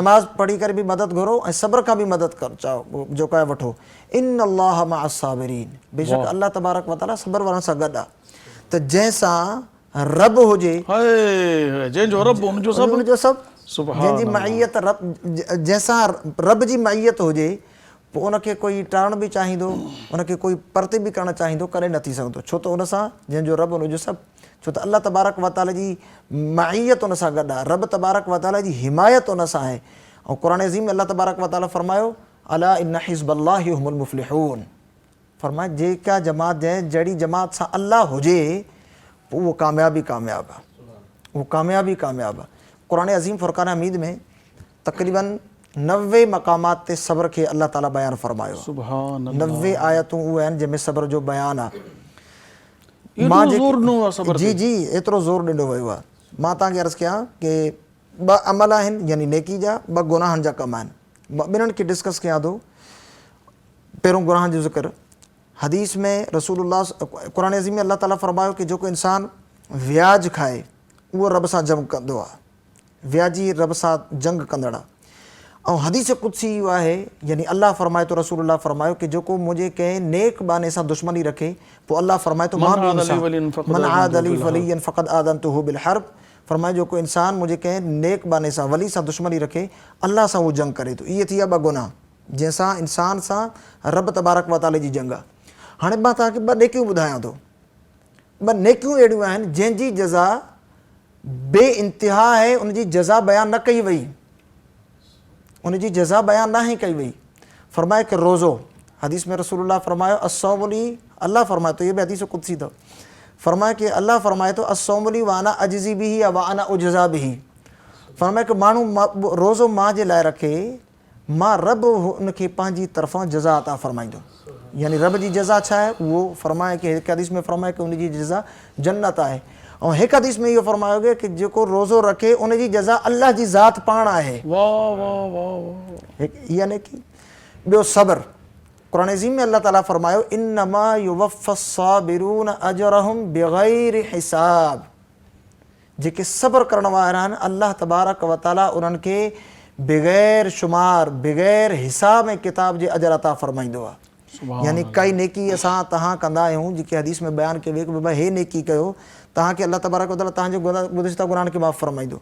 نماز پڙهي ڪري به مدد گهرو ۽ صبر کان به مدد چاهو جو ڪا وٺو ان الله مع الصابرين بيشڪ الله تبارڪ وتعالي صبر وارن سان گڏ آ ته جنهن سان رب هجي جنهن جو رب ان جو سڀ ان جو سڀ جنهن جي معيت رب جنهن سان رب جي معيت هجي پوء ان کي ڪوئي ٽارڻ به چاهيندو، ان کي ڪوئي پرتي به ڪرڻ چاهيندو، ڪڏهن نه ٿي سگهندو، ڇو ته ان سان جنهن جو رب ان جو سڀ، ڇو ته الله تبارڪ و تعاليٰ جي معيت ان سان گڏ آهي، رب تبارڪ و تعاليٰ جي حمايت ان سان آهي ۽ قرآن عظيم ۾ الله تبارڪ و تعاليٰ فرمايو، الا ان حزب الله هم المفلحون فرمايو جيڪا جماعت جنهن جهڙي جماعت سان الله هجي پوء اهو ڪامياب ئي ڪامياب آهي، اهو ڪامياب ئي ڪامياب آهي. قرآن عظيم فرقان حميد ۾ تقريباً 90 مقامات تي صبر کي الله تعاليٰ بيان فرمايو آهي. سبحان الله. 90 آيتون اهي آهن جنهن ۾ صبر جو بيان آهي. ايترو زور ڏنو ويو آهي صبر تي. جي جي ايترو زور ڏنو ويو آهي. مان توهان کي عرض ڪيان ڪي ٻه عمل آهن يعني نيڪي جا ٻه گناهن جا ڪم آهن. مان ٻنهن کي ڊسڪس ڪيان ٿو. پهريون گناهن جو ذڪر حديث ۾ رسول الله قرآن عظيم ۾ الله تعاليٰ فرمايو ڪي جيڪو انسان وياج کائي اهو رب سان جنگ ڪندو آهي. وياجي رب سان جنگ ڪندڙ آ. ۽ حديث قدسي اهو آهي يعني الله فرمائي ٿو رسول الله فرمايو ڪي جيڪو منهنجي ڪنهن نيڪ ٻانهي سان دشمني رکي پوء الله فرمائي ٿو مان به ان سان من عاد لي وليا فقد آذنته بالحرب فرمايو جيڪو انسان منهنجي ڪنهن نيڪ ٻانهي سان ولي سان دشمني رکي الله سان اهو جنگ ڪري ٿو اهي ٿي ويا ٻه گناهه. جنهن سان انسان سان رب تبارڪ و تعالي جي جنگ آهي. هاڻي مان توهان کي ٻه نيڪيون ٻڌايان ٿو. ٻه نيڪيون اهڙيون آهن جنهن جي جزا بي انتها آهي، ان جي جزا بيان نه ڪئي وئي. ان جي جزا بيان ناهي ڪئي وئي. فرمايو ڪه روزو، حديث ۾ رسول الله فرمايو الصوم لي، الله فرمائي ٿو، هي به حديث قدسي اٿو، فرمايو ڪه الله فرمائي ٿو الصوم لي وانا اجزي به يا وانا اجزا به، فرمايو ڪه ماڻهو روزو مان جي لاء رکي، مان رب ان کي پنهنجي طرفان جزا عطا فرمائيندو. يعني رب جي جزا ڇا آهي؟ اهو فرمايو ڪه هڪ حديث ۾ فرمايو ڪه ان جي جزا جنت آهي ۽ هڪ حديث ۾ اهو فرمايو ويو ڪه جيڪو روزو رکي ان جي جزا الله جي ذات پاڻ آهي. واه واه واه واه. هڪ اها نيڪي. ٻيو صبر. قرآن عظيم ۾ الله تعالي فرمايو انما يوفي الصابرون اجرهم بغير حساب. جيڪي صبر ڪرڻ وارا آهن الله تبارڪ و تعالي انهن کي بغير شمار، بغير حساب ۽ ڪتاب جي اجر عطا فرمائيندو آهي. يعني ڪائي نيڪي اسان توهان ڪندا آهيون جيڪي حديث ۾ بيان ڪيو ويو ڪه بابا هي نيڪي ڪيو توهان کي الله تبارڪ و تعالي توهان جي گذشته گناهن کي معاف فرمائيندو.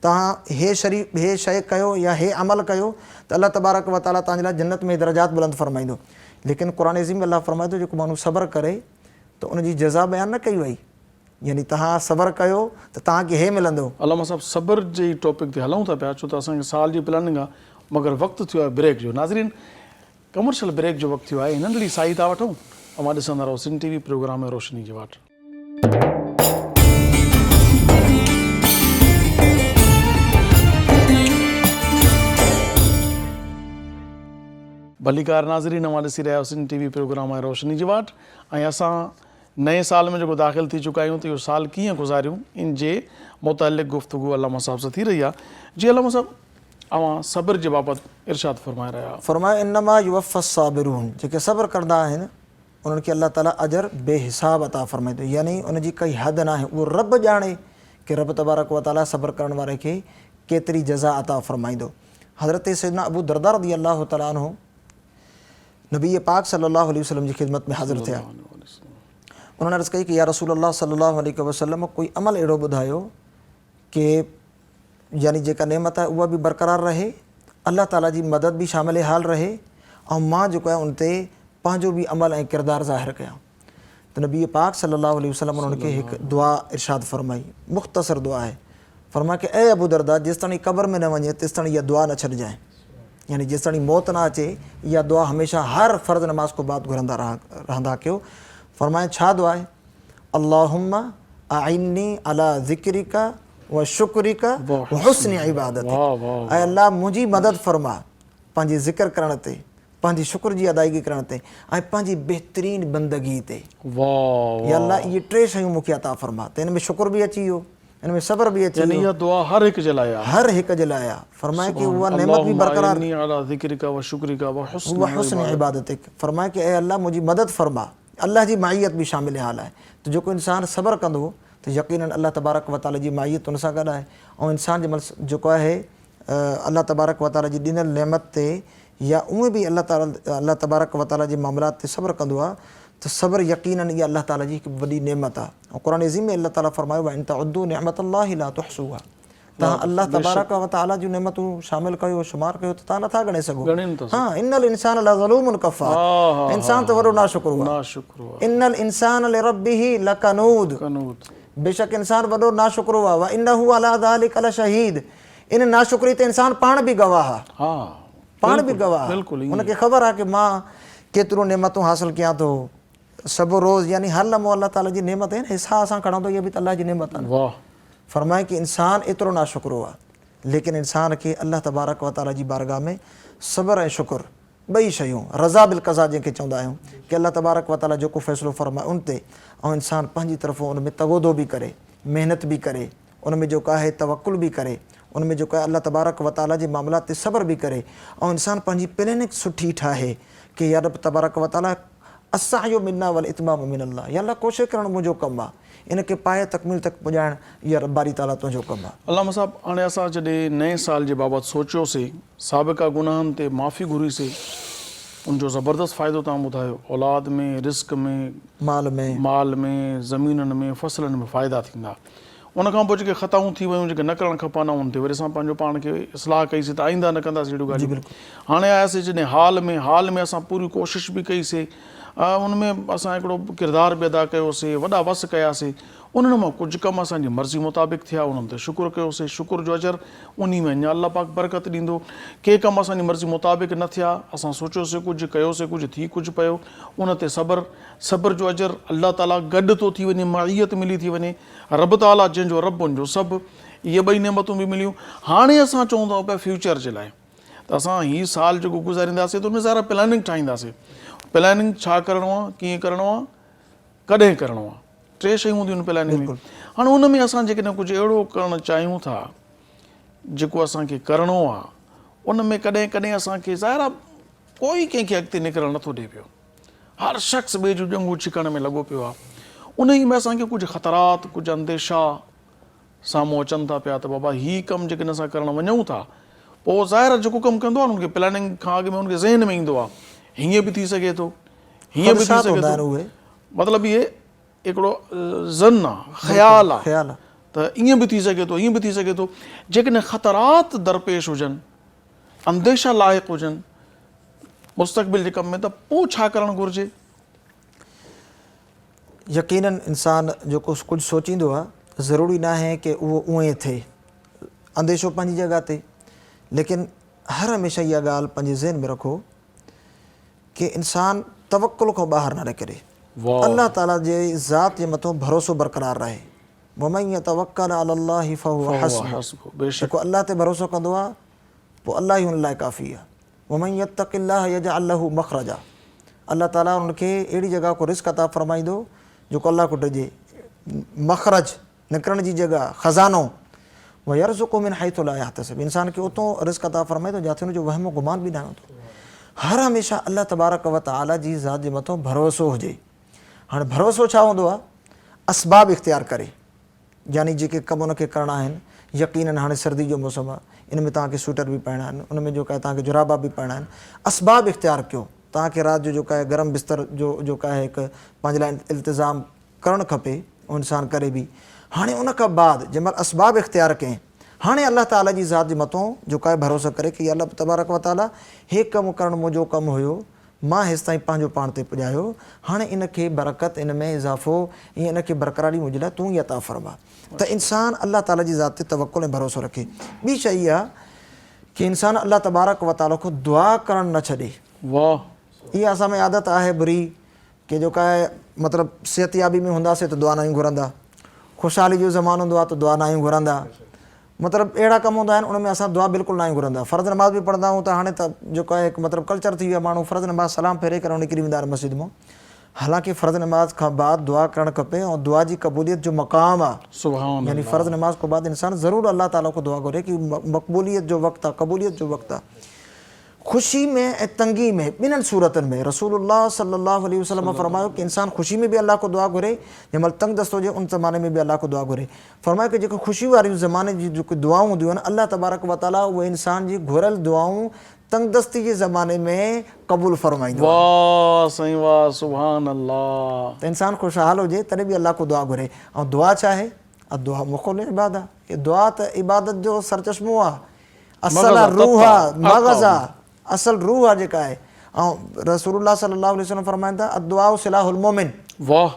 توهان هي شريف هي شيء ڪيو يا هي عمل ڪيو ته الله تبارڪ و تعالي توهان جي لاء جنت ۾ درجات بلند فرمائيندو. ليڪن قرآن عظيم ۾ الله فرمائي ٿو جيڪو ماڻهو صبر ڪري ته ان جي جزا بيان نه ڪئي وئي. يعني توهان صبر ڪيو ته توهان کي هي ملندو. علامه صاحب صبر جي ئي ٽاپڪ تي هلون ٿا پيا ڇو ته اسان کي سال جي پلاننگ آ مگر وقت ٿيو آهي بريڪ جو ناظرين ڪمرشل بريڪ جو وقت ٿيو آهي ننڍڙي ساهي ٿا وٺون اوهان ڏسندا رهو سنڌ ٽي وي پروگرام روشني جي واٽ. ڀليڪار ناظرين اوهان ڏسي رهيا آهيو سنڌ ٽي وي پروگرام آهي روشني جي واٽ ۽ اسان نئين سال ۾ جيڪو داخل ٿي چڪا آهيون ته اهو سال ڪيئن گذاريون ان جي متعلق گفتگو علامه صاحب سان ٿي رهي آهي. جي علامه صاحب اوهان صبر جي بابت ارشاد فرمائي رهيا. فرمايو انما يوفي الصابرون جيڪي صبر ڪندا آهن انهن کي الله تعالي اجر بي حساب عطا فرمائي ٿو يعني ان جي ڪائي حد ناهي اهو رب ڄاڻي ڪي رب تبارڪ وتعالي صبر ڪرڻ واري کي ڪيتري جزا عطا فرمائيندو. حضرت سيدنا ابو درداء رضي الله تعالي عنه نبي پاڪ صلي الله عليه وسلم جي خدمت ۾ حاضر ٿيا. انهن عرض ڪئي ڪه يا رسول الله صلي الله عليه وسلم ڪوئي عمل اهڙو ٻڌايو ڪه يعني جيڪا نعمت آهي اها به برقرار رهي، الله تعالي جي مدد به شامل حال رهي ۽ مان جيڪو آهي ان تي پنهنجو به عمل ۽ ڪردار ظاهر ڪيان. ته نبي پاڪ صلي الله عليه وسلم انهن کي هڪ دعا ارشاد فرمائي، مختصر دعا آهي. فرمايو ڪه اي ابو درداء جيستاڻي قبر ۾ نه وڃين تيستاڻي اها دعا نه ڇڏجانء. يعني جيستاڻي موت نه اچي اها دعا هميشه هر فرض نماز کان بعد گهرندا رهندا ڪيو. فرمايائين ڇا دعا آهي؟ اللهم اعني علي ذڪرک و شڪرک و حسن عبادتک اي الله منهنجي مدد فرما پنهنجي ذڪر ڪرڻ تي، پنهنجي شڪر جي ادائگي ڪرڻ تي ۽ پنهنجي بهترين بندگي تي. يا الله اهي ٽي شيون مون کي عطا فرما ته ان ۾ شڪر به اچي ويو، ان ۾ صبر به اچي ويو. يعني اها دعا هر هڪ جي لاء آهي. هر هڪ جي لاء آهي. فرمائي ڪي اها نعمت به برقرار. اللهم اعني علي ذڪرک و شڪرک و حسن عبادتک. فرمائي ڪي اي الله منهنجي مدد فرما. الله جي معيت به شامل حال آهي ته جيڪو انسان صبر ڪندو ته يقيناً الله تبارڪ و تعالي جي معيت ان سان گڏ آهي ۽ انسان جنهن مهل جيڪو آهي الله تبارڪ و تعالي جي ڏنل نعمت تي يا اونئن به الله تعالي الله تبارڪ و تعالي جي معاملات تي صبر ڪندو آهي ته صبر يقيناً اها الله تعالي جي هڪ وڏي نعمت آهي ۽ قرآن عظيم ۾ الله تعالي فرمايو وان تعدوا نعمت الله لا تحصوها توهان الله تبارڪ و تعالي جون نعمتون شامل ڪيو شمار ڪيو ته توهان نٿا ڳڻي سگهو ها ان الانسان لظلوم ڪفار انسان ته وڏو ناشڪرو آهي ان الانسان لربه لڪنود بيشڪ انسان وڏو ناشڪرو آهي وانه علي ذلڪ لشهيد ان ناشڪري تي انسان پاڻ به گواهه آهي پاڻ به گواهه آهي ان کي خبر آهي ڪه مان ڪيتريون نعمتون حاصل ڪيان ٿو سڀ روز يعني هر لمحو الله تعالي جي نعمت آهي نه ساهه اسان کڻون ٿا اها به ته الله جي نعمت آهي فرمائي ڪه انسان ايترو ناشڪرو آهي ليڪن انسان کي الله تبارڪ وتعالي جي بارگاهه ۾ صبر ۽ شڪر ٻئي شيون رضا بالقضا جنهن کي چوندا آهيون ڪه الله تبارڪ وتعالي جيڪو فيصلو فرمائي ان تي ۽ انسان پنهنجي طرفون ان ۾ تڳودو به ڪري محنت به ڪري ان ۾ جيڪو آهي توڪل به ڪري، ان ۾ جيڪو آهي الله تبارڪ و تعاليٰ جي معاملات تي صبر به ڪري ۽ انسان پنهنجي پليننگ سٺي ٺاهي ڪي يا رب تبارڪ و تعاليٰ السعي منا والاتمام من الله يا الله ڪوشش ڪرڻ منهنجو ڪم آهي ان کي پايه تڪميل تڪ پڄائڻ يا رب باري تعاليٰ تنهنجو ڪم آهي. علامه صاحب هاڻي اسان جڏهن نئين سال جي بابت سوچيوسي سابقه گناهن تي معافي گهري سي ان جو زبردست فائدو توهان ٻڌايو اولاد ۾ رزق ۾ مال ۾. مال ۾ زمينن ۾ فصلن ۾ فائدا ٿيندا. ان کان پوء جيڪي خطائون ٿي ويون جيڪي نه ڪرڻ کپن ها ان تي وري اسان پنهنجو پاڻ کي اصلاح ڪئي سي ته آئنده نه ڪنداسين اهڙيون ڳالهيون. هاڻي آياسي جڏهن حال ۾ حال ۾ اسان پوري ڪوشش به ڪئي سي ان ۾ اسان هڪڙو ڪردار به ادا ڪيو سي وڏا وس ڪيا سي انهن مان ڪجهه ڪم اسان جي مرضي مطابق ٿيا انهن تي شڪر ڪيو سي شڪر جو اجر انهي ۾ اڃا الله پاڪ برڪت ڏيندو ڪي ڪم اسان جي مرضي مطابق نه ٿيا اسان سوچيو سي ڪجهه ڪيو سي ڪجهه ٿي ڪجهه پيو ان تي صبر صبر جو اجر الله تعالي گڏ ٿو ٿي وڃي معيت ملي ٿي وڃي رب تعالي جنهن جو رب ان جو سڀ اهي ٻئي نعمتون به مليون هاڻي اسان چئون ٿا پيا فيوچر جي لاء ته اسان هي سال جيڪو گذارينداسين ته ان ۾ ظاهر پلاننگ ٺاهينداسين پلاننگ ڇا ڪرڻو آهي ڪيئن ڪرڻو آهي ڪڏهن ڪرڻو آهي ٽي شيون هونديون آهن پلاننگ ۾ هاڻي ان ۾ اسان جيڪڏهن ڪجهه اهڙو ڪرڻ چاهيون ٿا جيڪو اسان کي ڪرڻو آهي ان ۾ ڪڏهن ڪڏهن اسان کي ظاهر آهي ڪوئي ڪنهن کي اڳتي نڪرڻ نٿو ڏي پيو هر شخص ٻئي جون ڄنگهون ڇڪڻ ۾ لڳو پيو آهي انهي ۾ اسان کي ڪجهه خطرات ڪجهه انديشا سامهون اچن ٿا پيا ته بابا هي ڪم جيڪڏهن اسان ڪرڻ وڃون ٿا پوء ظاهر آهي جيڪو ڪم ڪندو آهي ان کي پلاننگ کان اڳ ۾ ان کي ذهن ۾ ايندو آهي هيئن به ٿي سگهي ٿو هيئن به ٿي سگهي ٿو مطلب اهي هڪڙو ظن آهي خيال آهي ته ائين به ٿي سگهي ٿو هيئن به ٿي سگهي ٿو جيڪڏهن خطرات درپيش هجن انديشا لاحق هجن مستقبل جي ڪم ۾ ته پوء ڇا ڪرڻ گهرجي؟ يقينن انسان جيڪو ڪجهه سوچيندو آهي ضروري ناهي ڪي اهو اونئين ٿئي. انديشو پنهنجي جڳهه تي ليڪن هر هميشه اها ڳالهه پنهنجي ذهن ۾ رکو ڪي انسان توڪل کان ٻاهر نه نڪري. الله تعالي جي ذات جي مٿو ڀروسو برقرار رهي. ومن يتوڪل علي الله فهو حسبه جيڪو الله تي ڀروسو ڪندو آهي پوء الله ئي ان لاء ڪافي آهي. ومن يتق الله يجعل له مخرجا الله تعالي ان کي اهڙي جڳهه کان رزق عطا فرمائيندو جيڪو الله کان ڊڄي مخرج نڪرڻ جي جڳهه خزانو ويرزقه من حيث لا يحتسب انسان کي اتو رزق عطا فرمائيندو جاٿي ان جو وهم و گمان به ناهي هوندو هر هميشه الله تبارڪ و تعالي جي ذات جي مٿو ڀروسو هجي هاڻي ڀروسو ڇا هوندو آهي اسباب اختيار ڪري يعني جيڪي ڪم ان کي ڪرڻا آهن، يقينن هاڻي سردي جو موسم آهي، ان ۾ توهان کي سوئيٽر به پائڻا آهن، ان ۾ جيڪا آهي توهان کي جرابا به پائڻا آهن، اسباب اختيار ڪيو، توهان کي رات جو جيڪا آهي گرم بستر جو جيڪا آهي هڪ پنهنجي لاء التزام ڪرڻ کپي، اهو انسان ڪري به. هاڻي ان کان بعد جنهن مهل اسباب اختيار ڪئين، هاڻي الله تعاليٰ جي ذات جي مٿون جيڪا آهي ڀروسو ڪري ڪي يا الله تبارڪ وتعاليٰ هي ڪم ڪرڻ منهنجو ڪم هيو، مان هيستائين پنهنجو پاڻ تي پڄايو، هاڻي ان کي برڪت، ان ۾ اضافو ۽ ان کي برقراري منهنجي لاء تون ئي عطا فرما. ته انسان الله تعاليٰ جي ذات تي توڪل ۽ ڀروسو رکي. ٻي شيء اها ڪي انسان الله تبارڪ و تعاليٰ کان دعا ڪرڻ نه ڇڏي. واھ. اها اسان ۾ عادت آهي بري ڪي جو ڪا مطلب صحتيابي ۾ هونداسين ته دعا ناهيون گهرندا، خوشحالي جو زمانو هوندو آهي ته دعا ناهيون گهرندا، مطلب اهڙا ڪم هوندا آهن ان ۾ اسان دعا بلڪل ناهيون گهرندا فرض نماز به پڙهندا آهيون ته هاڻي ته جيڪو آهي هڪ مطلب ڪلچر ٿي ويو آهي ماڻهو فرض نماز سلام ڦيري ڪري نڪري ويندا آهن مسجد مان حالانڪه فرض نماز کان بعد دعا ڪرڻ کپي ۽ دعا جي قبوليت جو مقام آهي سبحان يعني فرض نماز کان بعد انسان ضرور الله تعالي کان دعا گهري ڪي مقبوليت جو وقت آهي قبوليت جو وقت آهي خوشي ۾ ۽ تنگي ۾ ٻنهن صورتن ۾ رسول الله صلي الله عليه وسلم فرمايو ڪي انسان خوشي ۾ به الله کان دعا گهري جنهن مهل تنگ دست هجي ان زماني ۾ به الله کان دعا گهري فرمايو ڪي جيڪي خوشي واريون زماني جون جيڪي دعائون هونديون آهن الله تبارڪ وتعالي اهي انسان جي گهريل دعائون تنگ دستي جي زماني ۾ قبول فرمائيندو آهي. واه سائين واه سبحان الله. ته انسان خوشحال هجي تڏهن به الله کان دعا گهري ۽ دعا ڇا آهي؟ الدعاء مخ العباده دعا ته عبادت جو سرچشمو آهي اصل آ روح آ مغز آ اصل روح آ جيڪا آهي ۽ رسول الله صلي الله عليه وسلم فرمائن ٿا الدعاء سلاح المؤمن واه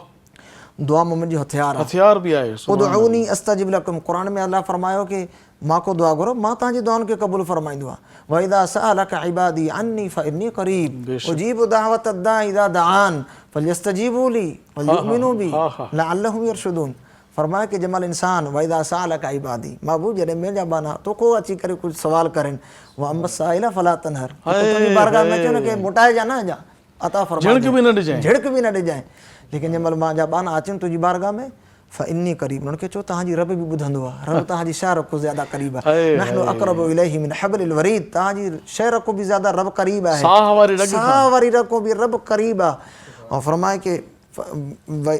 دعا مومن جو هٿيار آ هٿيار به آهي ادعوني استجب لكم قرآن ۾ الله فرمايو ڪي مان کو دعا گهرو مان توهان جي دعائن کي قبول فرمائيندو آهيان واذا سالك عبادي عني فاني قريب اجيب دعوه الداعي اذا دعان فليستجيبوا لي وليؤمنوا بي لعلهم يرشدون فرمايو ڪي جنهن مهل انسان، واذا سالک عبادي، محبوب جڏهن منهنجا ٻانها توکان اچي ڪري ڪجهه سوال ڪرين، واما السائل فلا تنهر، جيڪو تنهنجي بارگاهه ۾ اچي ان کي موٽائجان نه اڃا عطا فرمائجانء، جهڙڪ به نه ڏجانء، جهڙڪ به نه ڏجانء، ليڪن جنهن مهل منهنجا ٻانها اچن تنهنجي بارگاهه ۾، فاني قريب، انهن کي چئو توهان جي رب به ٻڌندو آهي، رب توهان جي شهه رڳ کان زياده قريب آهي، نحن اقرب اليه من حبل الوريد، توهان جي شهه رڳ کان به زياده رب قريب آهي، ساهه واري رڳ کان، ساهه واري رڳ کان به رب قريب آهي، ۽ فرمائي ڪي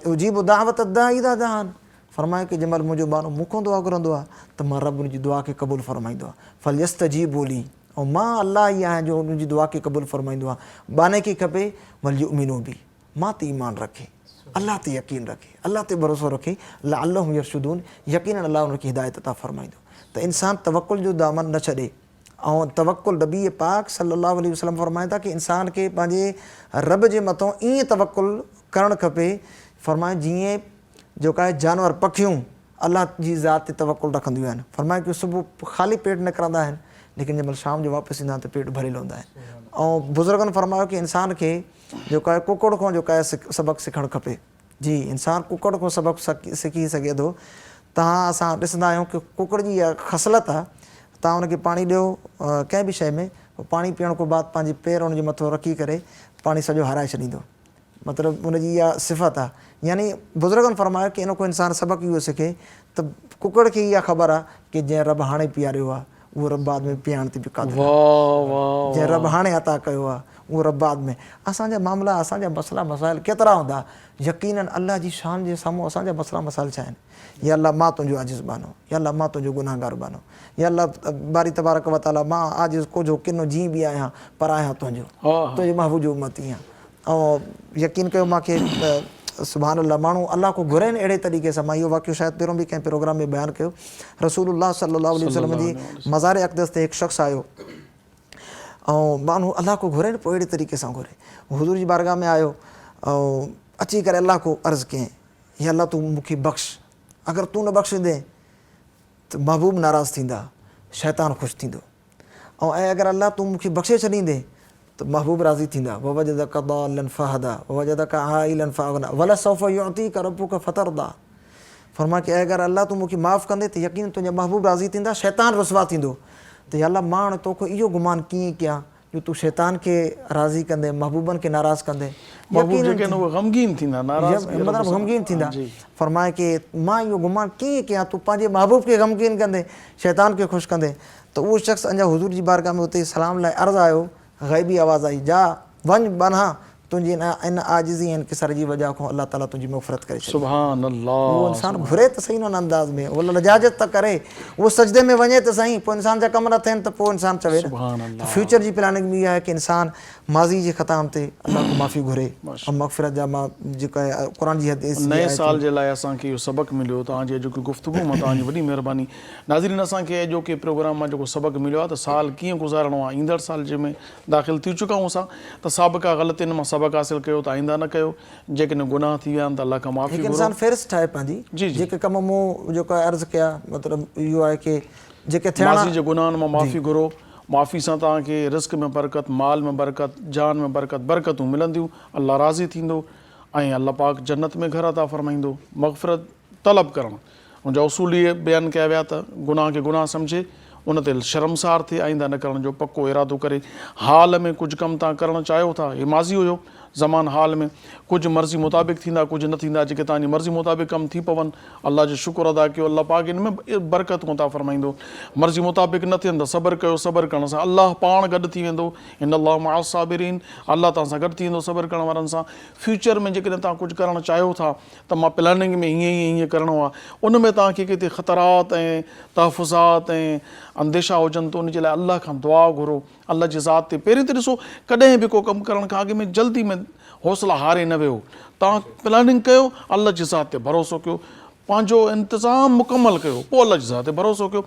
اجيب دعوت الداعي اذا دعان فرمايو ڪي جنهن مهل منهنجو ٻانهو مون کان دعا گهرندو آهي ته مان رب ان جي دعا کي قبول فرمائيندو آهيان فليستجيبوا لي ۽ مان الله ئي آهيان جو ان جي دعا کي قبول فرمائيندو آهيان ٻانهي کي کپي وليؤمنوا بي مان تي ايمان رکي. الله تي يقين رکي، الله تي ڀروسو رکي، لعلهم يرشدون يقيناً الله انهن کي هدايت عطا فرمائيندو ته انسان توڪل جو دامن نه ڇڏي ۽ توڪل نبي پاڪ صلي الله عليه وسلم فرمائن ٿا ڪي انسان کي پنهنجي رب جي مٿون ائين توڪل ڪرڻ کپي فرمائن جيئن جيڪو آهي جانور پکيون الله جي ذات تي توڪل رکنديون آهن فرمائن ڪي صبح خالي پيٽ نڪرندا آهن ليڪن جنهن مهل شام جو واپس ايندا آهن ته پيٽ ڀريل هوندا آهن ۽ بزرگن فرمايو ڪي انسان کي جيڪو آهي ڪڪڙ کان جيڪو آهي سبق سکڻ کپي جي انسان ڪڪڙ کان سبق سکي سگهي ٿو تهان اسان ڏسندا آهيون ڪي ڪڪڙ جي اها خصلت آهي تهان ان کي پاڻي ڏيو ڪنهن به شيء ۾ پاڻي پيئڻ کان بعد پنهنجي پير ان جي مٿو رکي ڪري پاڻي سڄو هارائي ڇڏيندو مطلب ان جي اها صفت آهي يعني بزرگن فرمايو ڪي ان کان انسان سبق اهو سکي ته ڪڪڙ کي اها خبر آهي ڪي جنهن رب هاڻي پياريو آهي اهو رب بعد ۾ پيئڻ تي به قادر آهي. جنهن رب هاڻي عطا ڪيو آهي اهو رب بعد ۾. اسان جا معاملا اسان جا مسئلا مسائل ڪيترا هوندا يقيناً الله جي شان جي سامهون اسان جا مسئلا مسائل ڇا آهن يا الله مان تنهنجو عاجز ٻانهو يا الله مان تنهنجو گنهگار ٻانهو يا الله باري تبارڪ و تعالي مان عاجز ڪوجهو ڪنو جيئن به آهيان پر آهيان تنهنجو تنهنجي محبوب جو امتي آهيان ۽ يقين ڪيو مان کي سبحان الله ماڻهو الله کان گهرين اهڙي طريقي سان مان اهو واقعو شايد پهريون به ڪنهن پروگرام ۾ بيان ڪيو رسول الله صلي الله عليه وسلم جي مزار اقدس تي هڪ شخص آيو ۽ ماڻهو الله کان گهرين پوء اهڙي طريقي سان گهري حضور جي بارگاह ۾ آيو ۽ اچي ڪري الله کان عرض ڪيائين يا الله تون مون کي بخش اگر تون نه بخشيندين ته محبوب ناراض ٿيندا شيطان خوش ٿيندو ۽ اي اگر الله تون مون کي بخشي ڇڏيندين ته محبوب راضي ٿيندا، ووجدک ضالا فهدي ووجدک عائلا فاغني ولسوف يعطيک ربک فترضي فرمايو ڪي اي اگر الله تون مون کي معاف ڪندين ته يقيناً تنهنجا محبوب راضي ٿيندا شيطان رسوا ٿيندو ته يا الله مان هاڻي توکان اهو گمان ڪيئن ڪيان جو تون شيطان کي راضي ڪندين محبوبن کي ناراض ڪندين محبوب جيڪي آهن اهي غمگين ٿيندا ناراض مطلب غمگين ٿيندا فرمايو ڪي مان اهو گمان ڪيئن ڪيان تون پنهنجي محبوب کي غمگين ڪندين شيطان کي خوش ڪندين ته اهو شخص اڃا حضور جي بارگاهه ۾ اتي سلام لاء عرض آيو، غيبي آواز آئي، جا، وڃ، ٻانها، تنهنجي ان عاجزي ۽ انڪساري جي وجهه کان الله تعاليٰ تنهنجي مغفرت ڪري ڇڏي. سبحان الله اهو انسان گهري ته سهي نه ان انداز ۾، اهو لجاجت ته ڪري، اهو سجدي ۾ وڃي ته سهي، پوء انسان جا ڪم نه ٿين ته پوء انسان چوي نه. ته فيوچر جي پلاننگ به اها آهي ڪه انسان ماضي جي خطائن تي الله کان معافي گهري ۽ مغفرت جا مان جيڪا قرآن جي حديث جي نئين سال جي لاء اسان کي اهو سبق مليو توهان جي اڄوڪي گفتگو مان توهان جي وڏي مهرباني ناظرين اسان کي اڄوڪي پروگرام مان جيڪو سبق مليو آهي ته سال ڪيئن گذارڻو آهي ايندڙ سال جي ۾ داخل ٿي چڪا آهيون اسان ته سابقه غلطين مان سبق حاصل ڪيو ته آئنده نه ڪيو جيڪڏهن گناهه ٿي ويا آهن ته الله کان معافي هڪ انسان فهرست ٺاهي پنهنجي جي جي جيڪي ڪم مون جيڪو عرض ڪيا مطلب اهو آهي ڪي جيڪي ٿيڻا ماضي جي گناهن مان معافي گهرو معافي سان توهان کي رزق ۾ برڪت، مال ۾ برڪت، جان ۾ برڪت، برڪتون ملنديون، الله راضي ٿيندو ۽ الله پاڪ جنت ۾ گهر عطا فرمائيندو. مغفرت طلب ڪرڻ ان جا اصول اهي بيان ڪيا ويا ته گناهه کي گناهه سمجهي ان تي شرمسار ٿئي آئنده نه ڪرڻ جو پڪو ارادو ڪري. حال ۾ ڪجهه ڪم توهان ڪرڻ چاهيو ٿا، هي ماضي هيو، زمان حال ۾ ڪجهه مرضي مطابق ٿيندا ڪجهه نه ٿيندا جيڪي توهان جي مرضي مطابق ڪم ٿي پون الله جو شڪر ادا ڪيو الله پاڪ ان ۾ برڪتون عطا فرمائيندو مرضي مطابق نه ٿين ته صبر ڪيو صبر ڪرڻ سان الله پاڻ گڏ ٿي ويندو ان الله مع الصابرين الله توهان سان گڏ ٿي ويندو صبر ڪرڻ وارن سان فيوچر ۾ جيڪڏهن توهان ڪجهه ڪرڻ چاهيو ٿا ته مان پلاننگ ۾ هيئن هيئن هيئن ڪرڻو آهي ان ۾ توهان کي ڪٿي خطرات ۽ تحفظات ۽ انديشا هجن ته ان جي لاء الله کان دعا گهرو الله جي ذات تي پهرين ته ڏسو ڪڏهن به ڪو ڪم ڪرڻ کان اڳ ۾ جلدي ۾ حوصلا هاري نه ويهو توهان پلاننگ ڪيو الله جي ذات تي ڀروسو ڪيو پنهنجو انتظام مڪمل ڪيو پوء الله جي ذات تي ڀروسو ڪيو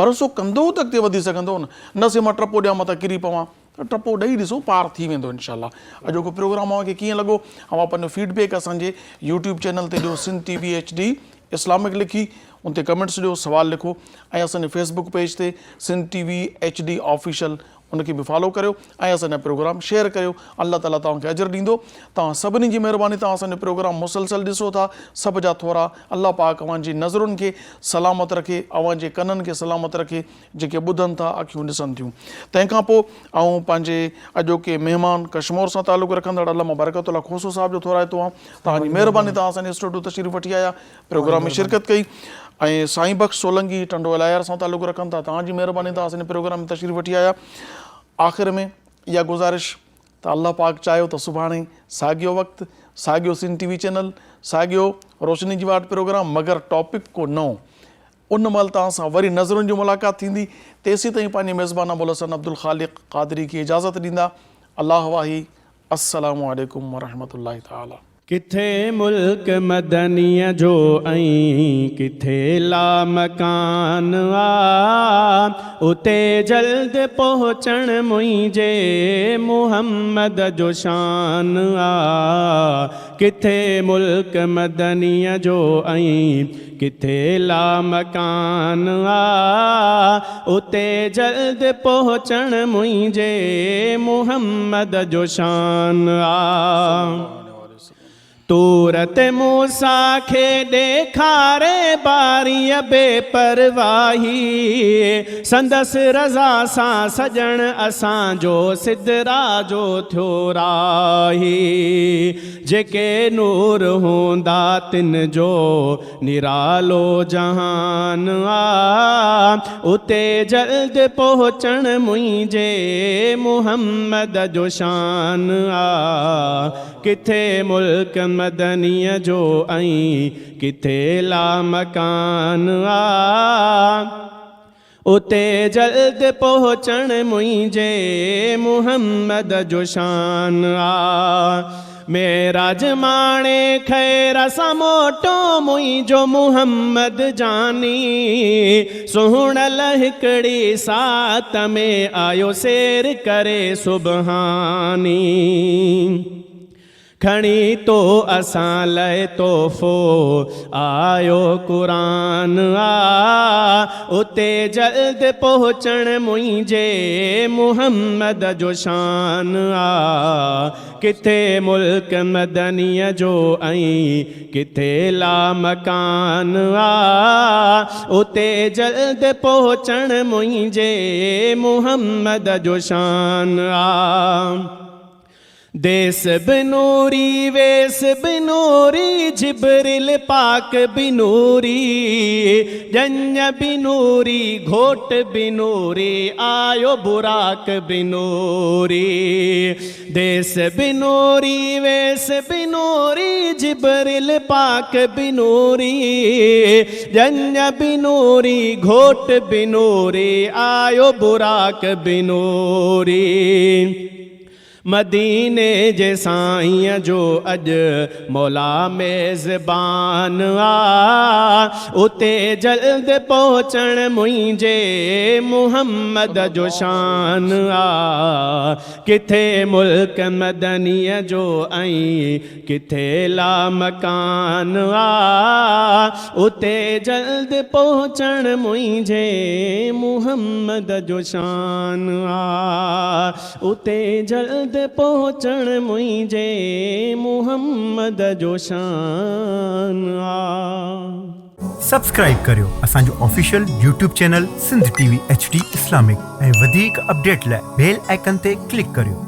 ڀروسو ڪندو ته اڳتي وڌي سگهندو نه نه سي مان ٽپو ڏيان متان ڪري پوان ته ٽپو ڏئي ڏسو پار ٿي ويندو انشاء الله اڄوڪو پروگرام اوهان کي ڪيئن لڳو اوهان پنهنجو فيڊ بيڪ اسان جي يوٽيوب چينل تي ڏيو Sindh T V H D Islamic لکي ان تي ڪمينٽس ڏيو سوال لکو ۽ اسان جي فيس بڪ پيج تي Sindh T V H D official ان کي به فالو ڪريو ۽ اسان جا پروگرام شيئر ڪريو الله تعالي توهان کي اجر ڏيندو توهان سڀني جي مهرباني توهان اسان جو پروگرام مسلسل ڏسو ٿا سڀ جا ٿورا الله پاڪ اوهان جي نظرن کي سلامت رکي اوهان جي ڪنن کي سلامت رکي جيڪي ٻڌن ٿا اکيون ڏسن ٿيون تنهن کان پوء آئون پنهنجي اڄوڪي مهمان ڪشمور سان تعلق رکندڙ علامه برڪت الله کوسو صاحب جو ٿورائتو آهيان توهان جي مهرباني توهان اسان جي اسٽوڊيو تشريف وٺي آيا پروگرام ۾ شرڪت ڪئي ۽ سائين بخش سولنگي ٽنڊو الهيار سان تعلق رکن ٿا توهان جي مهرباني توهان اسان جي پروگرام ۾ تشريف وٺي آيا آخر ۾ اها گذارش ته الله پاڪ چاهيو ته سڀاڻي ساڳيو وقت ساڳيو سنڌ ٽي وي چينل ساڳيو روشني جي واٽ پروگرام مگر ٽاپڪ ڪو نئون ان مهل توهان سان وري نظرن جي ملاقات ٿيندي تيسين تائين پنهنجي ميزبان ابوالحسن عبدالخالق قادري کي اجازت ڏيندا الله واهي السلام عليڪم ورحمة الله تعالي. ڪٿي ملڪ مدنيء جو ۽ ڪٿي لامڪان آ، اتي جلد پهچڻ منهنجي محمد جو شان آ. ڪٿي ملڪ مدنيء جو ۽ ڪٿي لامڪان آ، اتي جلد پهچڻ منهنجي محمد جو شان آ. طور تي موسيٰ کي ڏيکاري باريء بي پرواهي، سندس رضا سان سڄڻ اسان جو سدرا جو ٿيو راهي. جيڪي نور هوندا تن جو نرالو جهان آ، اتي جلد پهچڻ منهنجي محمد جو شان آ. ڪٿي ملڪ مدنيء جو ۽ ڪٿي لامڪان آ، اتي جلد پهچڻ منهنجي محمد جو شان آ. معراج ماڻي خير سان موٽو منهنجو محمد جاني، سهڻل هڪڙي ساعت ۾ آيو سير ڪري سبحاني. کڻي تو اسان لئه تحفو آيو قرآن آ، اتي جلد پهچڻ منهنجي محمد جو شان آ. ڪٿي ملڪ مدنيء جو ۽ ڪٿي لامڪان آ، اتي جلد پهچڻ منهنجي محمد جو شان آ. ديس به نوري، ويس به نوري، جبريل پاڪ به نوري، ڄڃ به نوري، گهوٽ به نوري، آيو براق به نوري. ديس به نوري، ويس به نوري، جبريل پاڪ به نوري، ڄڃ به نوري، گهوٽ به نوري، آيو براق به نوري. مديني جي سائينءَ جو اڄ مولا ميزبان آ، اتي جلد پهچڻ منهنجي محمد جو شان آ. ڪٿي ملڪ مدنيء جو ۽ ڪٿي لامڪان آ، اتي جلد پهچڻ منهنجي محمد جو شان آ. اتي جلد پهچڻ منهنجي محمد جو شان آ. سبسڪرائب ڪريو اسان جو official YouTube channel Sindh T V H D Islamic ۽ وڌيڪ اپڊيٽ لاء بيل آئيڪن تي ڪلڪ ڪريو.